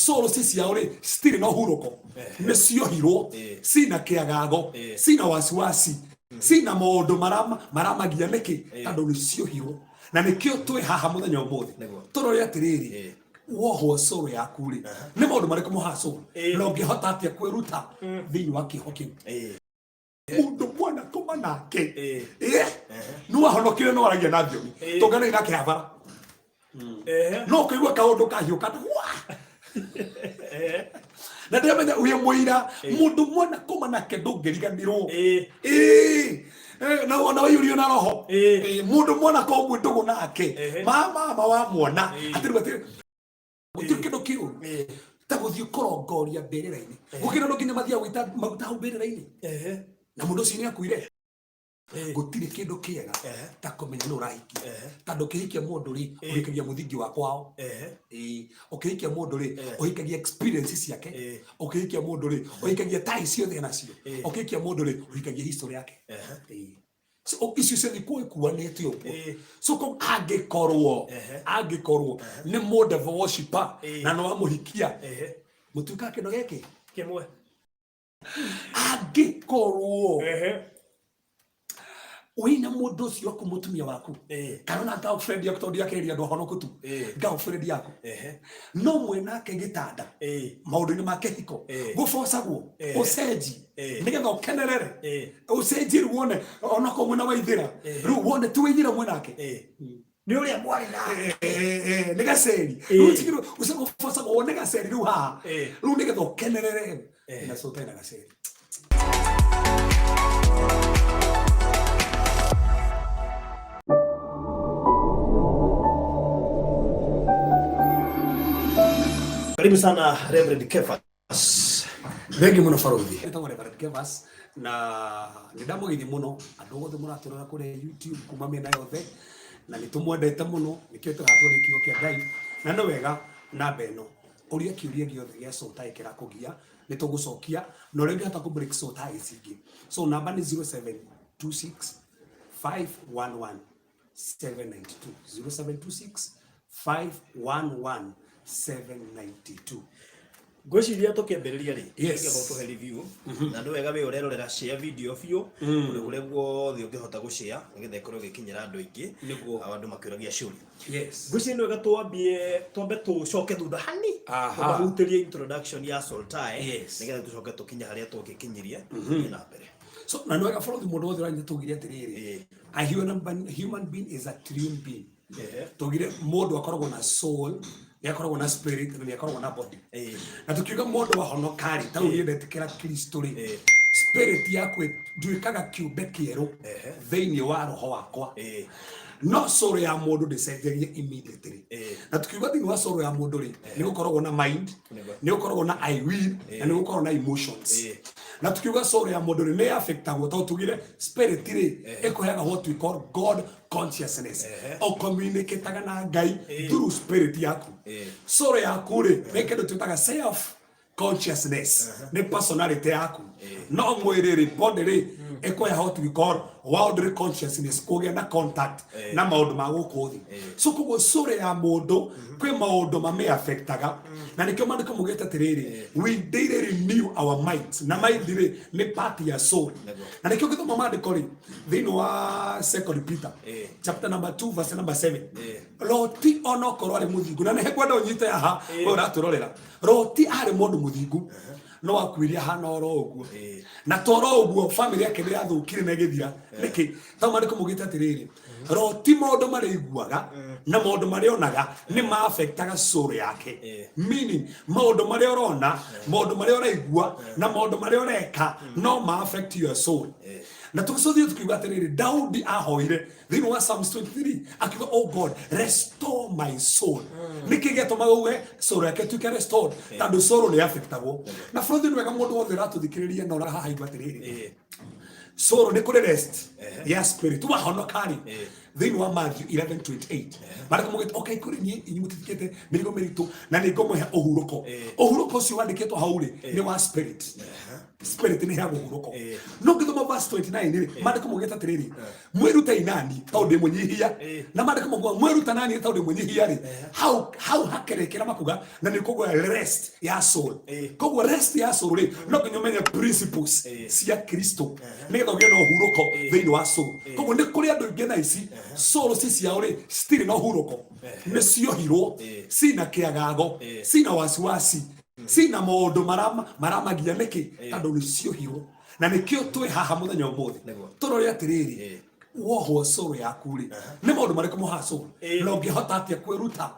Soul ci ciao rĩ citirĩ na ũhurũko, nĩ ciohirwo, cina kĩagago, cina wasiwasi, cina maũndũ maramagia. Nĩkĩ? Tondũ nĩ ciohirwo. Na nĩkĩo twĩ haha mũthenya ũmũthĩ. Tũrore atĩrĩrĩ, wohwo soul yaku rĩ, nĩ maũndũ marĩkũ mohaga soul, na ũngĩhota atĩa kwĩruta thĩinĩ wa kĩoho kĩu? Mũndũ mwana koma nake, nĩ wahonokire, no aragia na thiomi, tũnganai nake habara, no kũigua kaũndũ kahiũka wa na ndĩramenya wĩ mũira. Mũndũ mwana koma nake ndũngĩriganĩrwo. Ĩĩ. Na ona waiyũrio na roho. Mũndũ mwana ko mwĩ ndũgũ nake, ma mama wa mwana, atĩ rĩu atĩ gũtirĩ kĩndũ kĩũru ta gũthiĩ kũrongoria mbĩrĩra-inĩ, gũkĩra andũ nginya mathiaga gũita maguta hau mbĩrĩra-inĩ, na mũndũ ũcio nĩ akuire. Gũtirĩ kĩndũ kĩega ta kũmenya nĩ ũrahikia, tondũ ũkĩhikia mũndũ rĩ, ũhikagia mũthingi wa kwao. Ĩĩ, ũkĩhikia mũndũ rĩ, ũhikagia experience ciake. Ũkĩhikia mũndũ rĩ, ũhikagia tai ciothe nacio. Ũkĩhikia mũndũ rĩ, ũhikagia history yake. Ĩĩ. So, icio ciothe ikuanĩte ũguo. So angĩkorwo nĩ mũndũ devil worshiper na nĩ wamũhikia, mũtuĩkaga kĩndũ gĩkĩ kĩmwe. Angĩkorwo wĩna mũndũ ũcio waku, mũtumia waku, kana ona girlfriend yaku, tondũ ndiakĩrĩria andũ ahonoku tu, girlfriend yaku, no mwĩ nake gĩtanda, maũndũ-inĩ ma kĩhiko gũbocagwo ũcenji nĩgetha ũkenerere, ũcenjie rĩu wone onakorwo mwena wa ithĩra, rĩu wone ti wĩithĩra mwĩ nake. Nĩ ũrĩa mwarĩ nake. Nĩ gaceri rĩu tigirwo ũcagwo wone gaceri rĩu haha, rĩu nĩgetha ũkenerere na so ũtarĩ na gaceri. Karibu sana, Reverend Kefas. Thengi muno, barothi. Ĩtagwo Reverend Kefas, na nĩ ndamũgeithia mũno andũ othe mũratũrora kũrĩa YouTube kuma mĩena yothe, na nĩ tũmwendete mũno, nĩkĩo tũratwo nĩ kiugo kĩa Ngai. Na nĩ wega namba ĩno ũria kĩũria gĩothe gĩa soul tie kĩrakũgia, nĩ tũgũcokia na ũrĩa ũngĩhota kũ break soul ties ingĩ. So namba nĩ 0726 511 792, 0726 511 792. Ngwĩciria tũkĩambĩrĩria rĩ, nĩgetha ũtũhe review, na nĩ wega wĩ ũrerorera, share video biũ kũndũ kũrĩa guothe ũngĩhota gũshare nĩgetha ĩkorwo ĩgĩkinyĩra andũ aingĩ. Nao andũ makĩũragia ciũria. Ngwĩciria nĩ wega twambie, twambe tũcoke thutha hani, tũkahutĩrie introduction ya soul tie, nĩgetha tũcoke tũkinye harĩa tũngĩkinyirie, tũthiĩ na mbere. So na nĩ wega, bũrũri, mũndũ wothe ũranyita, tugire atĩrĩrĩ, a human being is a triune being. Tugire mũndũ akoragwo na soul, nĩ akoragwo na spirit, na nĩ akoragwo na body. Na tukiuga mũndũ ahonoka rĩ, ta niĩ ndetĩkĩra Kristo rĩ, spirit yaku nduĩkaga kĩũmbe kĩerũ thĩinĩ wa roho wakwa. No soul ya mũndũ ndĩcenjagia immediately. Na tukiuga thĩinĩ wa soul ya mũndũ rĩ, nĩ gũkoragwo na mind, nĩ gũkoragwo na I will, na nĩ gũkoragwo na emotions. Na tukiuga soul ya mũndũ rĩ, nĩ affectagwo, tondũ tugire spirit rĩ, ĩkũheaga what we call God consciousness, o communicataga na Ngai through spirit yaku. Soul yaku rĩ, nĩ kĩndũ twĩtaga self consciousness, nĩ personality yaku. No mwĩrĩ rĩ, body rĩ, ĩkũhe what we call worldly consciousness, kũgĩa na contact na maũndũ ma gũkũ thĩ. So koguo soul ya mũndũ kwĩ maũndũ mamĩ affectaga, na nĩkĩo maandĩko maugĩte atĩrĩrĩ, we daily renew our minds, na mind rĩ, nĩ part ya soul. Na nĩkĩo ngĩthoma maandĩko rĩ, thĩinĩ wa Second Peter chapter number 2 verse number 7, Loti onokorwo arĩ mũthingu, na nĩ ngwenda ũnyite haha we ũratũrorera, Loti arĩ mũndũ mũthingu, no akuire ahana oro ũguo, na toro ũguo family yake nĩ yathũkire na ĩgĩthira. Nĩkĩ? Tondũ maandĩko maugĩte atĩrĩrĩ, Loti maũndũ marĩa aiguaga na maũndũ marĩa onaga nĩ ma affectaga soul yake. Meaning maũndũ marĩa ũrona, maũndũ marĩa ũraigua, na maũndũ marĩa ũreka no ma affect your soul. Na tũgĩcothio tukiuga atĩrĩrĩ, Daudi ahoire thĩinĩ wa Psalms 23 akiuga, "Oh God, restore my soul." Nĩkĩ gĩatũmaga uge soul yake ĩtuĩke restored? Tondũ soul nĩ affectagwo. Na bũrũri, nĩ wega mũndũ wothe ũratũthikĩrĩria na ũrahaha igua atĩrĩrĩ, soul nĩ kũrĩ rest ya spirit wahonoka rĩ. Thĩinĩ wa Matthew 11:28 marĩko mũgĩte, "Okay kũrĩ niĩ inyuĩ mũtitikĩte mĩrigo mĩritũ, na nĩ ngũmũhe ũhurũko." Ũhurũko ũcio wandĩkĩtwo hau rĩ, nĩ wa spirit. Spirit nĩ heagwo ũhurũko. Eh. No ngĩthoma verse 29 rĩ, maandĩko maugĩte atĩrĩrĩ, mwĩrutei nani tondũ ndĩ mũnyihia. Eh. Na maandĩko mauga mwĩruta nani tondũ ndĩ mũnyihia rĩ, hau hakerekera makuga na nĩ koguo rest ya soul. Eh. Koguo rest ya soul rĩ, no nginya ũmenye principles Eh. cia Kristo nĩgetha ũgĩe na ũhurũko thĩinĩ wa soul. Koguo nĩ kũrĩ andũ aingĩ thaa ici soul ci ciao rĩ citirĩ na ũhurũko, nĩ ciohirwo, Eh. cina kĩagago, Eh. cina wasiwasi, cina maũndũ maramagia nĩkĩ, tondũ nĩ ciohirwo. Na nĩkĩo twĩ haha mũthenya ũmũthĩ Nĩguo. tũrore atĩrĩrĩ, Eh. wohwo soul yaku rĩ, nĩ maũndũ marĩkũ mohaga soul, Eh. na ũngĩhota atĩa kwĩruta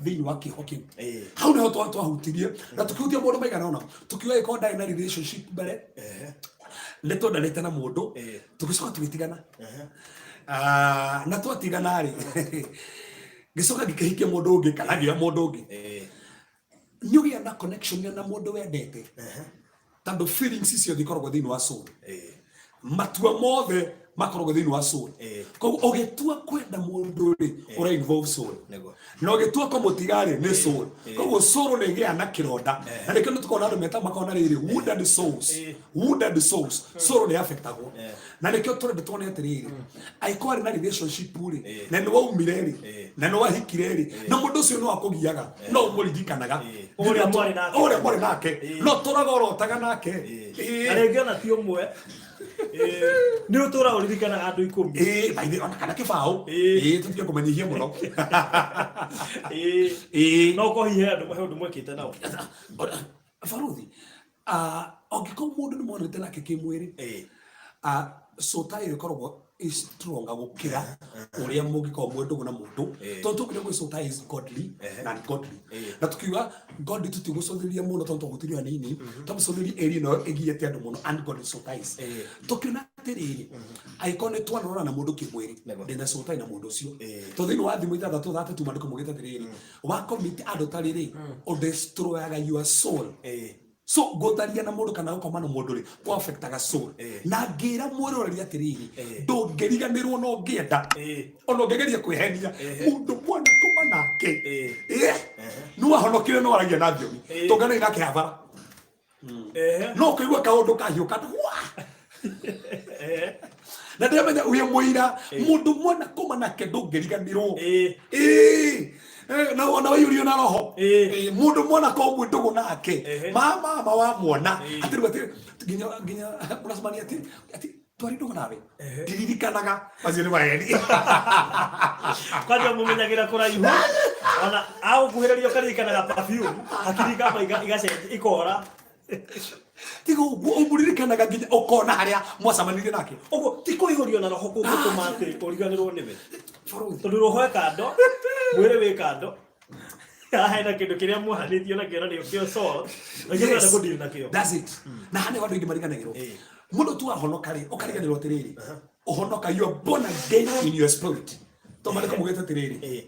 thĩinĩ wa kĩoho kĩu. Eh. Hau nĩho twahutirie na tũkĩhutia maũndũ maigana ũna, tũkiuga angĩkorwo ndarĩ na relationship mbere, nĩ twendanĩte na mũndũ, Eh. tũgĩcoka tũgĩtigana. Na twatigana rĩ, ngĩcoka ngĩkĩhikia mũndũ ũngĩ kana ngĩoya mũndũ ũngĩ. Eh. Nĩ ũgĩa na connection na mũndũ wendete, tondũ feelings ciothe ikoragwo thĩinĩ wa soul. Eh. Matua mothe makoragwo thĩinĩ wa soul. Eh. Koguo ũgĩtua kwenda mũndũ rĩ, ũra involve soul. Nĩguo. Na ũgĩtua kũmũtiga rĩ, nĩ soul. Eh. Koguo soul nĩ ĩgĩaga na kĩronda. Na nĩkĩo nĩtũkoragwo na andũ meta makona rĩrĩ, wounded souls. Eh. Wounded souls. Soul nĩ affectagwo. Eh. Na nĩkĩo tũrenda tuone atĩrĩrĩ, angĩkorwo arĩ na relationship rĩ, Eh. na nĩ waumire rĩ, Eh. na nĩ wahikire rĩ, na mũndũ ũcio nĩ wakũgiaga, no ũmũririkanaga. Eh. Ũrĩa mwarĩ nake. Ũrĩa mwarĩ nake. Eh. No tũraga ũrotaga nake. Eh. Eh. Na rĩngĩ ona ti ũmwe. Eh, nĩ ũtũra ũririkanaga andũ 10. Eh, by the ona kana kĩbaũ. Eh. Eh, tũtige kũmanyihia mũno. Eh. Eh. No ũkorwo hihi he andũ he ũndũ mwekĩte nao. Baruthi, angĩkorwo mũndũ nĩ monete nake kĩmwĩrĩ, Eh. soul tie ĩyo ĩkoragwo ĩ stronger gũkĩra ũrĩa mũngĩkorwo mwĩ ndũgũ na mũndũ. Eh. Tondũ tũkĩrĩa gwĩ soul tie is godly Ehe. na ungodly. Eh. Na tukiuga godly tũtigũcũthĩrĩria mũno tondũ twahutirie hanini, twamũcũthĩrĩria area ĩno ĩgiĩte andũ mũno ungodly soul ties. Eh. Tũkiona atĩrĩrĩ, angĩkorwo nĩ twanora na mũndũ kĩmwĩrĩ, Nĩguo. ndĩna soul tie na mũndũ ũcio. Eh. Tondũ thĩinĩ wa thimũ ithathatũ thatũ maandĩko maugĩte atĩrĩrĩ, wa commit adultery rĩ, ũdestroyaga your soul. Eh. So gũtharia na mũndũ kana gũkoma na mũndũ rĩ, kũ affectaga soul. Eh. Na ngĩra mwĩroreri atĩrĩrĩ, Eh. ndũngĩriganĩrwo na ũngĩenda, Eh. ona ũngĩgeria kwĩhenia, Eh. mũndũ mwana koma nake. Eh. Eh. Nĩ wahonokire no waragia na thiomi. Eh. Tũnganai nake habara. Eh. No ũkĩigua kaũndũ kahiũka, wa! Eh. Na ndĩramenya wĩ mũira, mũndũ mwana koma nake ndũngĩriganĩrwo. Eh. Eh. Na ona waiyũrio na roho. Eh. Mũndũ mwana korwo mwĩ ndũgũ nake, Ehe. mama wa mwana, Eh. atĩ rĩu atĩ nginya mũracemania atĩ twarĩ ndũgũ nawe, ndiririkanaga. Macio nĩ maheni. Kwanja mũmenyagĩra kũraihu. Ona agũkuhĩrĩria ũkaririkanaga perfume, hakiri ikamba igacenjia ikora. Tiga ũguo ũmũririkanaga nginya ũkona harĩa mwacemanirie nake. Ũguo ti kũihũrio na roho kũngĩtũma atĩ ũriganĩrwo nĩwe. Baruthi. Tondũ roho e kando, mwĩrĩ wĩ kando. Haha hena kĩndũ kĩrĩa muohanĩtio nakĩo na nĩkĩo soul. Na kĩo Yes. kĩrenda kũdeal nakĩo. That's it. Na haha nĩho andũ aingĩ mariganagĩrwo. Eh. Mũndũ tu ahonoka rĩ, ũkariganĩrwo atĩrĩrĩ, ũhonoka, you are born again in your spirit. Tondũ maandĩko maugĩte atĩrĩrĩ, Eh.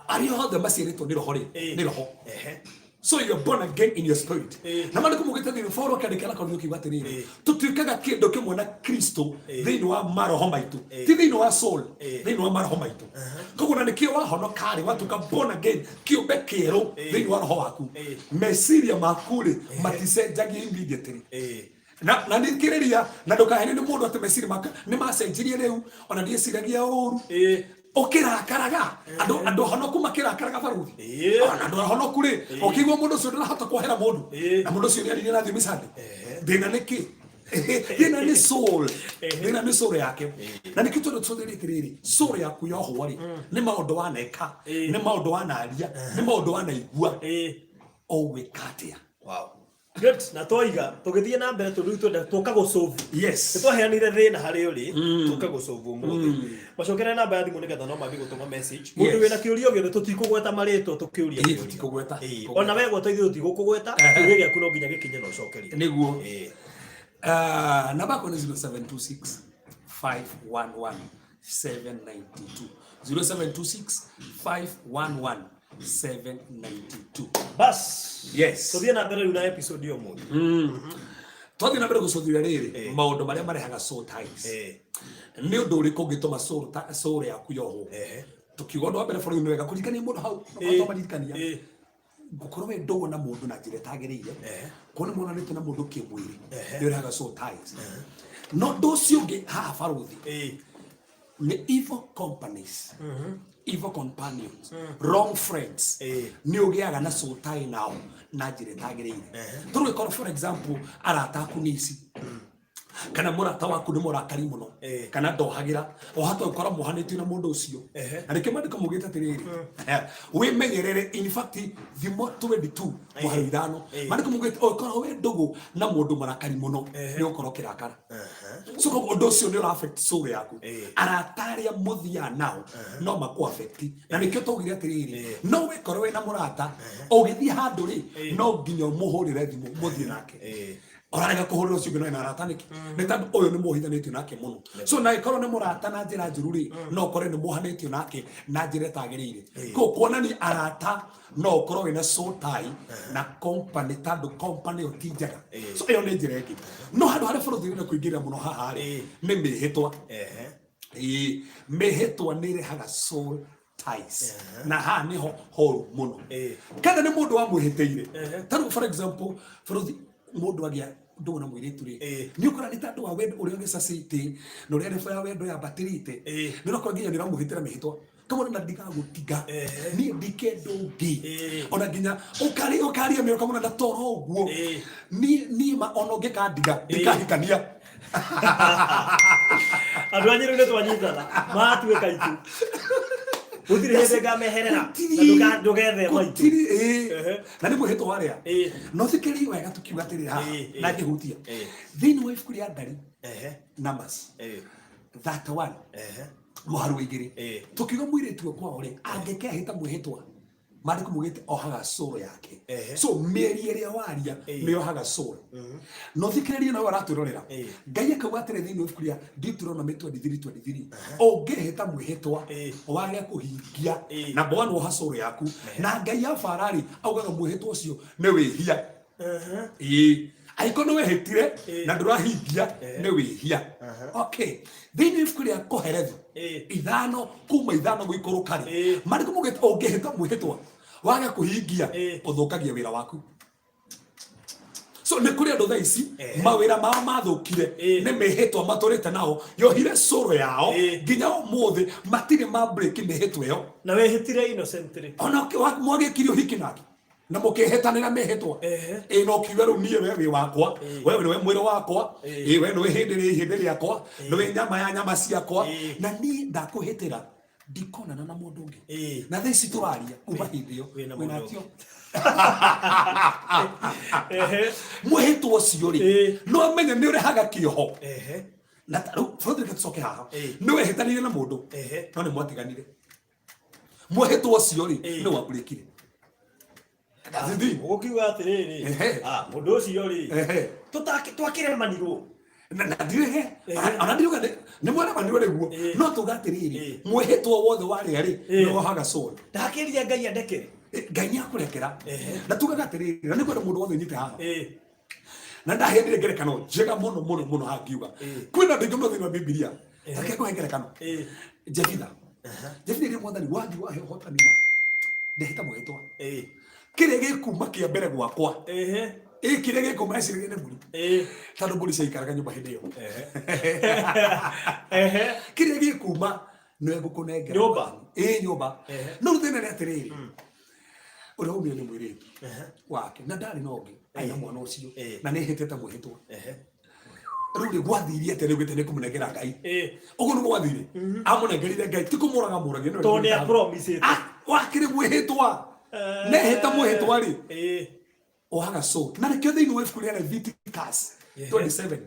arĩa othe maciarĩtwo nĩ roho rĩ, Eh. nĩ roho. Ehe. So you are born again in your spirit. Eh. Na maandĩko maugĩte atĩrĩrĩ, Paul akĩandĩkĩra Korinitho akiuga atĩrĩrĩ, Eh. tũtuĩkaga kĩndũ kĩmwe na Kristo Eh. thĩinĩ wa maroho maitũ, Eh. ti thĩinĩ wa soul, Eh. thĩinĩ wa maroho maitũ. Koguo na nĩkĩo wahonoka rĩ, watuĩka born again, kĩũmbe kĩerũ Eh. thĩinĩ wa roho waku. Eh. Meciria maku rĩ, maticenjagia immediately. Eh. Na thikĩrĩria, na ndũkahenio nĩ mũndũ atĩ meciria maku nĩ macenjirie rĩu, ona ndieciragia ũru. Eh. Ũkĩrakaraga, andũ ahonoku makĩrakaraga baruthi. Eh. Ona andũ ahonoku rĩ, ũkĩigua mũndũ ũcio ndarahota kuohera mũndũ, Eh. na mũndũ ũcio nĩaririe na thiomi Sunday. Thĩna nĩ kĩ? Thĩna nĩ soul. Thĩna nĩ soul yake. Na nĩkĩo tondũ tũthĩrĩte atĩrĩrĩ, soul yaku yohwo rĩ, nĩ maũndũ waneka, Eh. nĩ maũndũ wanaria, nĩ maũndũ wanaigua. Eh. Ũgwĩka atĩa? Wow. Good. Na twoiga tũgĩthiĩ na mbere tondũ rĩu twenda tũka gũsolve. Yes. Nĩ twaheanire thĩna harĩ ũrĩ, tũka gũsolve ũmũthĩ. Macokere namba ya thimũ nĩgetha no mambie gũtũma message. Mũndũ Yes. wĩna kĩũria gĩothe tũtikũgweta marĩtwa tũkĩũria Ĩĩ, kĩũria. tũtikũgweta. Ĩĩ. Ona we gweta ithuĩ tũtigũkũgweta, Ehe. kĩũria gĩaku no nginya gĩkinye na ũcokerio. Nĩguo. Ĩĩ. Namba yakwa nĩ 0726 511 792. 0726 511 792. Bas. Yes. Tũthiĩ na mbere rĩu na episode ya ũmũthĩ. Twathiĩ na mbere gũcũthĩrĩria rĩrĩ, Eh. maũndũ marĩa marehaga soul ties. Ĩĩ. Nĩ ũndũ ũrĩkũ ũngĩtũma soul yaku yohwo? Ehe. Tũkiuga ũndũ wa mbere bũrũri-inĩ wega kũririkania mũndũ hau, Ĩĩ. no maririkania. Ĩĩ. Gũkorwo wĩ ndũgũ na mũndũ na njĩra ĩtagĩrĩire, kuona monanĩte na mũndũ kĩmwĩrĩ, nĩ ũrehaga soul ties. No ũndũ ũcio ũngĩ haha, barũthi, nĩ evil companies, evil companions, wrong friends. Nĩ ũgĩaga na soul tie nao na njĩra ĩtagĩrĩire. Tondũ gĩkorwo, for example, arata aku nĩ ici, kana mũrata waku nĩ mũrakari mũno, kana ndohagĩra, o hata ũkora mohanĩtio na mũndũ ũcio. Na nĩkĩo maandĩko maugĩte atĩrĩrĩ, wĩmenyerere. In fact, Thimo 22 mũhari 5, maandĩko maugĩte ũngĩkorwo wĩ ndũgũ na mũndũ mũrakari mũno, nĩ ũgũkorwo ũkĩrakara. So koguo ũndũ ũcio nĩ ũra affect soul yaku. Arata arĩa mũthiaga nao no makũ affect, na nĩkĩo twaugire atĩrĩrĩ, no wĩkorwo wĩna mũrata, ũgĩthiĩ handũ rĩ, no nginya ũmũhũrĩre thimũ mũthiĩ nake. Ũrarega kũhũrĩra ũcio ũngĩ no ena arata nĩkĩ? Nĩ tondũ ũyũ nĩ muohithanĩtio nake mũno. So na ĩkorwo nĩ mũrata na njĩra njũru rĩ, no ũkore nĩ muohanĩtio nake na njĩra ĩtagĩrĩire. Koguo kuonania arata, no ũkorwo wĩna soul tie na company, tondũ company ĩyo ti njega. So ĩyo nĩ njĩra ĩngĩ. No handũ harĩa bũrũri ũrenda kũingĩrĩra mũno haha rĩ, nĩ mĩhĩtwa. Ĩĩ, mĩhĩtwa nĩ ĩrehaga soul ties, na haha nĩho horu mũno. Kana nĩ mũndũ wamwĩhĩtĩire. Ta rĩu, for example, bũrũri, mũndũ agĩa ndũgũ na mũirĩtu rĩ, nĩ ũkora nĩ tondũ wa wendo ũrĩa ũgĩcacĩte na ũrĩa level ya wendo yambatĩrĩte, nĩ ũrakora nginya nĩ ũramũhĩtĩra mĩhĩtwa kamwana na ndigagũtiga, niĩ ndikenda ũngĩ. Ona nginya ũkari ũkaria mĩro kamwana na toro ũguo, niĩ ma ona ũngĩkandiga ndikahikania. Andũ a Nyĩrĩ, nĩ twanyitana, matuĩka itu, gũtirĩ hĩndĩ ngameherera na ndũgethema itu. Gũtirĩ, ĩĩ. Na nĩ mwĩhĩtwa warĩa. No thikĩrĩria wega, tukiuga atĩrĩrĩ haha, na ngĩhutia thĩinĩ wa ibuku rĩa Ndari, Numbers 31 mũharu wa 2, tukiuga mũirĩtu kwao rĩ, angĩkehĩta mwĩhĩtwa, maandĩko maugĩte ohaga soul yake. So mĩario ĩrĩa waria nĩ yohaga soul. No thikĩrĩrie, nawe aratwĩrorera, Ngai akauga atĩrĩ thĩinĩ wa ibuku rĩa Deuteronomy 23:23, ũngĩhĩta mwĩhĩtwa wage kũhingia, number one, woha soul yaku. Na Ngai ya bararĩ augaga mwĩhĩtwa ũcio nĩ wĩhia. Ĩĩ, angĩkorwo nĩ wehĩtire na ndũrahingia, nĩ wĩhia. Okay, thĩinĩ wa ibuku rĩa Koherethu 5 kuma 5 gũikũrũka rĩ, maandĩko maugĩte ũngĩhĩta mwĩhĩtwa wage kũhingia, ũthũkagia wĩra waku. So nĩ kũrĩ andũ thaa ici mawĩra mao mathũkire nĩ mĩhĩtwa matũrĩte nao, yohire cũrũ yao nginya ũmũthĩ matirĩ ma break mĩhĩtwa ĩyo. Na wĩhĩtire innocently. Ona mwagĩkire ũhiki nake na mũkĩhĩtanĩra mĩhĩtwa, ĩ, no kiuga rĩu niĩ we wĩ wakwa, we nĩwe mwĩrĩ wakwa, ĩ, we nĩwe hĩndĩ rĩ ihĩndĩ rĩakwa, nĩwe nyama ya nyama ciakwa, na niĩ ndakũhĩtĩra ndikonana na mũndũ ũngĩ. Na thaa ici tũraria, kuma hĩndĩ ĩyo Wĩna mũndũ. Wĩnakĩo mwĩhĩtwa ũcio rĩ, no amenye nĩ ũrehaga kĩoho. Na rĩu bũrũri, reke tũcoke haha. Nĩ wehĩtanĩire na mũndũ, no nĩ mwatiganire, mwĩhĩtwa ũcio rĩ, nĩ wambũrĩkire. Ũgũkiuga atĩrĩrĩ, mũndũ ũcio rĩ, twakĩremanirwo. Na ndirĩhe, ona ndiriuga nĩ mwaremanirwo nĩguo, no tuga atĩrĩrĩ, mwĩhĩtwa wothe warĩa rĩ, nĩ wohaga soul. Ndakĩrire Ngai andekere. Ngai nĩ akũrekera. Na tugaga atĩrĩrĩ, na nĩkwenda mũndũ wothe nyite haha, na ndaheanire ngerekano njega mũno mũno mũno haha, ngiuga kwĩna andũ aingĩ mũno thĩinĩ wa Bibilia. Reke ngũhe ngerekano. Jefitha, Jefitha rĩ, mwathani wathi wahe ũhotani ma ndehĩta mwĩhĩtwa, kĩrĩa gĩkuma kĩa mbere gwakwa, ĩ, kĩrĩa gĩkuma, eciragia nĩ mbũri, tondũ mbũri ciaikaraga nyũmba hĩndĩ ĩyo. Kĩrĩa gĩkuma nĩwe ngũkũnengera. Nyũmba? Ĩ, nyũmba. No rĩu thĩna nĩ atĩrĩrĩ, ũrĩa waumire nĩ mũirĩtu wake, na ndarĩ na ũngĩ, arĩ na mwana ũcio, na nĩ hĩtĩte mwĩhĩtwa. Rĩu rĩ, gwathirie atĩa? Rĩu gĩte nĩ kũmũnengera Ngai. Ũguo nĩguo gwathire, amũnengerire Ngai, ti kũmũraga mũragire. Tondũ nĩ apromisĩte. Wakĩrĩ mwĩhĩtwa, nehĩta mwĩhĩtwa rĩ, ohaga soul. Na nĩkĩo thĩinĩ wa ibuku rĩa Leviticus 27,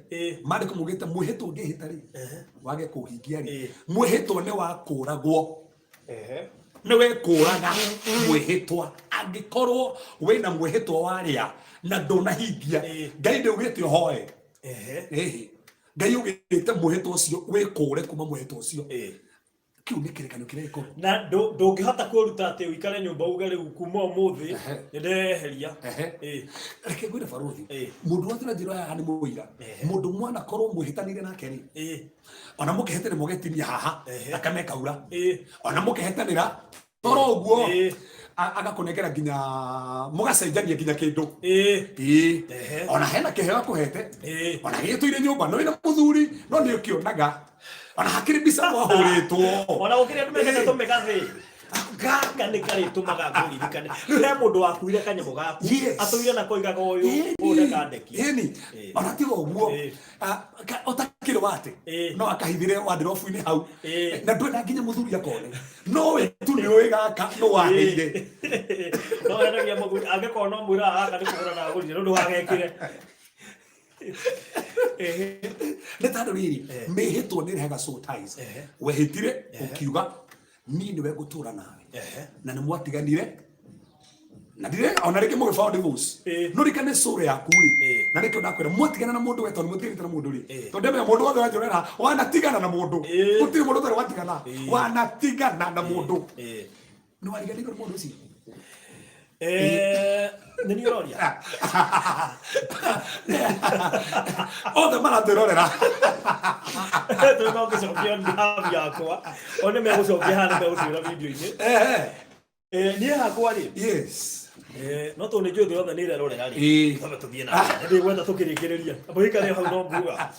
maandĩko maugĩte mwĩhĩtwa ũngĩhĩta rĩ, wage kũhingia rĩ, mwĩhĩtwa nĩ wa kũragwo. Nĩ wekũraga mwĩhĩtwa. Angĩkorwo wĩna mwĩhĩtwa warĩa na ndũnahingia, Ngai ndĩugĩte ũhoe. Ĩhĩ, Ngai ugĩte mwĩhĩtwa ũcio wĩkũre kuma mwĩhĩtwa ũcio. Kĩu nĩ kĩrĩkanĩro kĩrĩa gĩkũrũ. Na ndũngĩhota kũruta atĩ ũikare nyũmba uge rĩu kuma ũmũthĩ nĩ ndereheria. Reke ngwĩre, barũthi, mũndũ wothe ũranjĩra haha nĩ mũira. Mũndũ mwana korwo mwĩhĩtanĩire nake rĩ, ona mũkĩhĩtĩre mũgetinia haha, thakame ĩkaura, ona mũkĩhĩtanĩra toro ũguo. Agakũnengera nginya mũgacenjania nginya kĩndũ. Ĩĩ. Ĩĩ. Ona hena kĩheo akũhete. Ona gĩtũire nyũmba no wĩna mũthuri no nĩ ũkĩonaga. Ona hakĩrĩ mbica mwahũrĩtwo. Ona gũkĩrĩ andũ mekĩte tũmĩgathĩ. Gaka nĩ karĩtũmaga ngũririkane. Rĩu he mũndũ wakuire kanyamũ gaku. Yes. Atũire nako oigaga ũyũ, ũyũ ndakandekia. Ĩni. Ĩĩ. Ona tiga ũguo. Ĩĩ. Ũtakĩrĩ wate. Ĩĩ. No akahithire wardrobe-inĩ hau. Ĩĩ. Na ndwenda nginya mũthuri akone. No we tu nĩ ũĩ gaka nĩ waheire. No endagia mũthuri angĩkorwo no mwĩra gaka nĩ kũgũra na agũrire no ndũgagekĩre. Nĩ tondũ rĩrĩ mĩhĩtwa nĩ ĩrehaga soul ties. Wehĩtire ũkiuga niĩ nĩwe ngũtũra nawe. Na nĩ mwatiganire na ndire ona rĩngĩ mũgĩbaũ divorce. No rikane soul yaku rĩ. Na nĩkĩo ndakwĩra mwatigana na mũndũ we tondũ mũtiganĩte na mũndũ rĩ. Tondũ ndemenya mũndũ wothe wanjũrera wanatigana na mũndũ. Gũtirĩ mũndũ ũtarĩ watigana. Wanatigana na mũndũ. Nĩ wariganĩirwo nĩ mũndũ ũcio? Nĩ niĩ ũroria? Othe maratwĩrorera. Tũrĩ no ngĩcokia on behalf yakwa. O nĩ megũcokia haha nĩ megũtwĩra video-inĩ. Niĩ hakwa rĩ. Yes. No tondũ nĩ njũĩ thĩ yothe nĩ ĩrerorera rĩ. Twambe tũthiĩ na mbere. Nĩ ndĩgwetha tũkĩrĩkĩrĩria. Mũikare hau no nguga.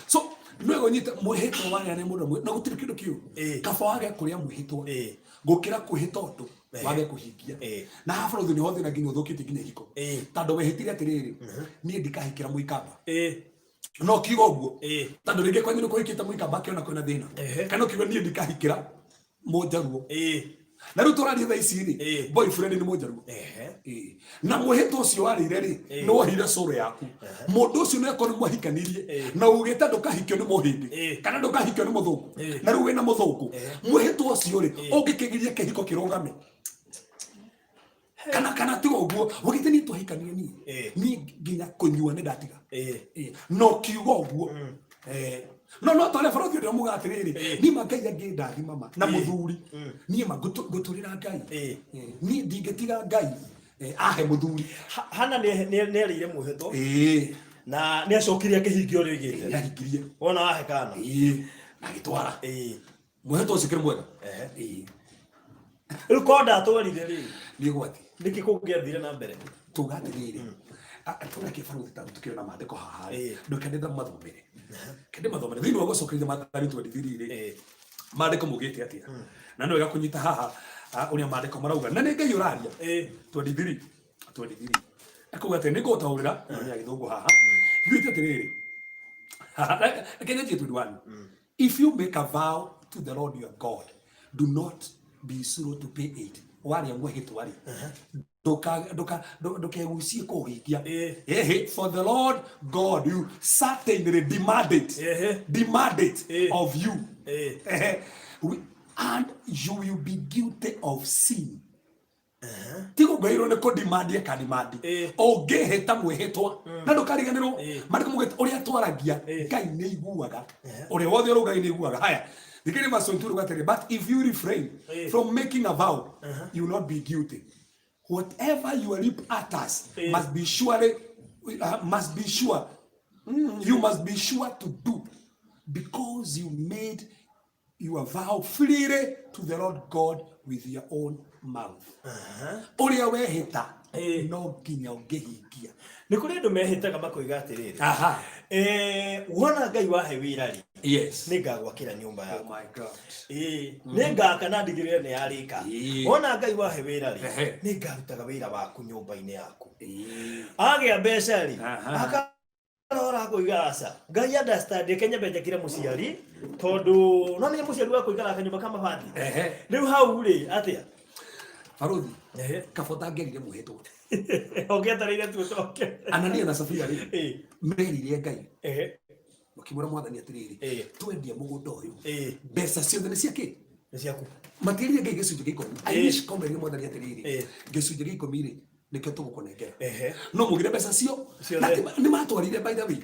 So nĩ ũnyite mwĩhĩtwa warĩa nĩ mũndũ na gũtirĩ kĩndũ kĩũru. Kaba wage kũrĩa mwĩhĩtwa gũkĩra kwĩhĩta ũndũ wage kũhingia. Na haha bũrũri nĩho thĩna nginya ũthũkĩtie nginya ihiko. Tondũ wehĩtire atĩrĩrĩ, niĩ ndikahikĩra mũikamba. No kiuga ũguo. Tondũ rĩngĩ kwanyu nĩ kũhikĩte mũikamba akĩona kwĩna thĩna. Kana ũkiuga niĩ ndikahikĩra mũnjaruo. Na rĩu tũraria thaa ici rĩ, boyfriend nĩ mũnjaruo. Na mwĩhĩtwa ũcio warĩire rĩ, nĩ wohire cũrũ yaku. Mũndũ ũcio nĩ akorwo nĩ mwahikanirie na ugĩte ndũkahikio nĩ mũhĩndĩ kana ndũkahikio nĩ mũthũngũ. Na rĩu wĩna mũthũngũ. Mwĩhĩtwa ũcio rĩ, ũngĩkĩgiria kĩhiko kĩrũgame. Kana kana tiga ũguo, wagĩte niĩ twahikania niĩ. Niĩ nginya kũnyua nĩ ndatiga. No kiuga ũguo. No no tware bũrũri ũrĩa muga atĩrĩrĩ, niĩ ma Ngai angĩndathima ma na mũthuri. Niĩ ma ngũtũrĩra Ngai. Niĩ ndingĩtiga Ngai ahe mũthuri. Hana nĩ erĩire mwĩhĩtwa. Na nĩ acokire akĩhingia ũrĩa oigĩte. Nĩ ahingirie. Wona wahe kana. Na agĩtwara. Mwĩhĩtwa ũcio kĩrĩ mwega. Rĩu korwo ndatwarire rĩ. Nĩ ũgwati. Nĩkĩ kũngĩathire na mbere? Tuga atĩrĩrĩ, tũreke barũthi ta tũkĩrĩ na maandĩko haha rĩ, ndũkende mathomere. Kende mathomere. Thĩinĩ wa gũcokeria Maathani 23 rĩ, maandĩko maugĩte atĩa? Na nĩ wega kũnyita haha ũrĩa maandĩko marauga. Na nĩ Ngai ũraria. 23. 23. Akauga atĩ nĩ ngũgũtaũrĩra, na nĩ ya gĩthũngũ haha. Yugĩte atĩrĩrĩ, reke nyanjie 21. If you make a vow to the Lord your God, do not be slow to pay it. Waria mwĩhĩtwa rĩ, ndũkegucie kũũhingia. For the Lord God you certainly demand it. Demand it of you. And you will be guilty of sin. Ti gũgairwo nĩ kũdemand akademand. Ũngĩhĩta mwĩhĩtwa na ndũkariganĩrwo. Maandĩko maugĩte ũrĩa twaragia Ngai nĩ aiguaga. Ũrĩa wothe ũrauga Ngai nĩ aiguaga. Haya, thikĩrĩria verse 22 rĩuga atĩrĩ, but if you refrain from making a vow, you will not be guilty. Whatever your lip utters must be surely, must be sure. You must be sure to do, because you made your vow freely to the Lord God with your own mouth. Ũrĩa wehĩta no nginya ũngĩhingia. Nĩ kũrĩ andũ mehĩtaga makoiga atĩrĩrĩ. Wona Ngai wahe wĩra rĩ, nĩ ngagwakĩra nyũmba Oh yaku. my God. Nĩ ngaka na ndigĩrĩre nĩ yarĩka. Wona Ngai wahe wĩra rĩ, nĩ ngarutaga wĩra waku nyũmba-inĩ yaku. Agĩa mbeca rĩ, akarora akoiga aca. Ngai understand reke nyambe njakĩre mũciari, tondũ no nĩ mũciari wa kũikara kanyũmba ka mabati. Rĩu hau rĩ, atĩa? Barũthi, kaba ũtangĩerire mwĩhĩtwa. Ũngĩetereire tu ũcoke. Anania na Safira rĩ, merire Ngai. Makĩmwĩra mwathani atĩrĩrĩ, twendia mũgũnda ũyũ. Mbeca ciothe nĩ cia kĩ? Nĩ ciaku. Matierire Ngai gĩcunjĩ gĩa ikũmi. I wish ko merire mwathani atĩrĩrĩ, gĩcunjĩ gĩa ikũmi rĩ, nĩkĩo tũgũkũnengera. No mũgĩre mbeca cio. Ciothe. Na nĩ matwarire by the way.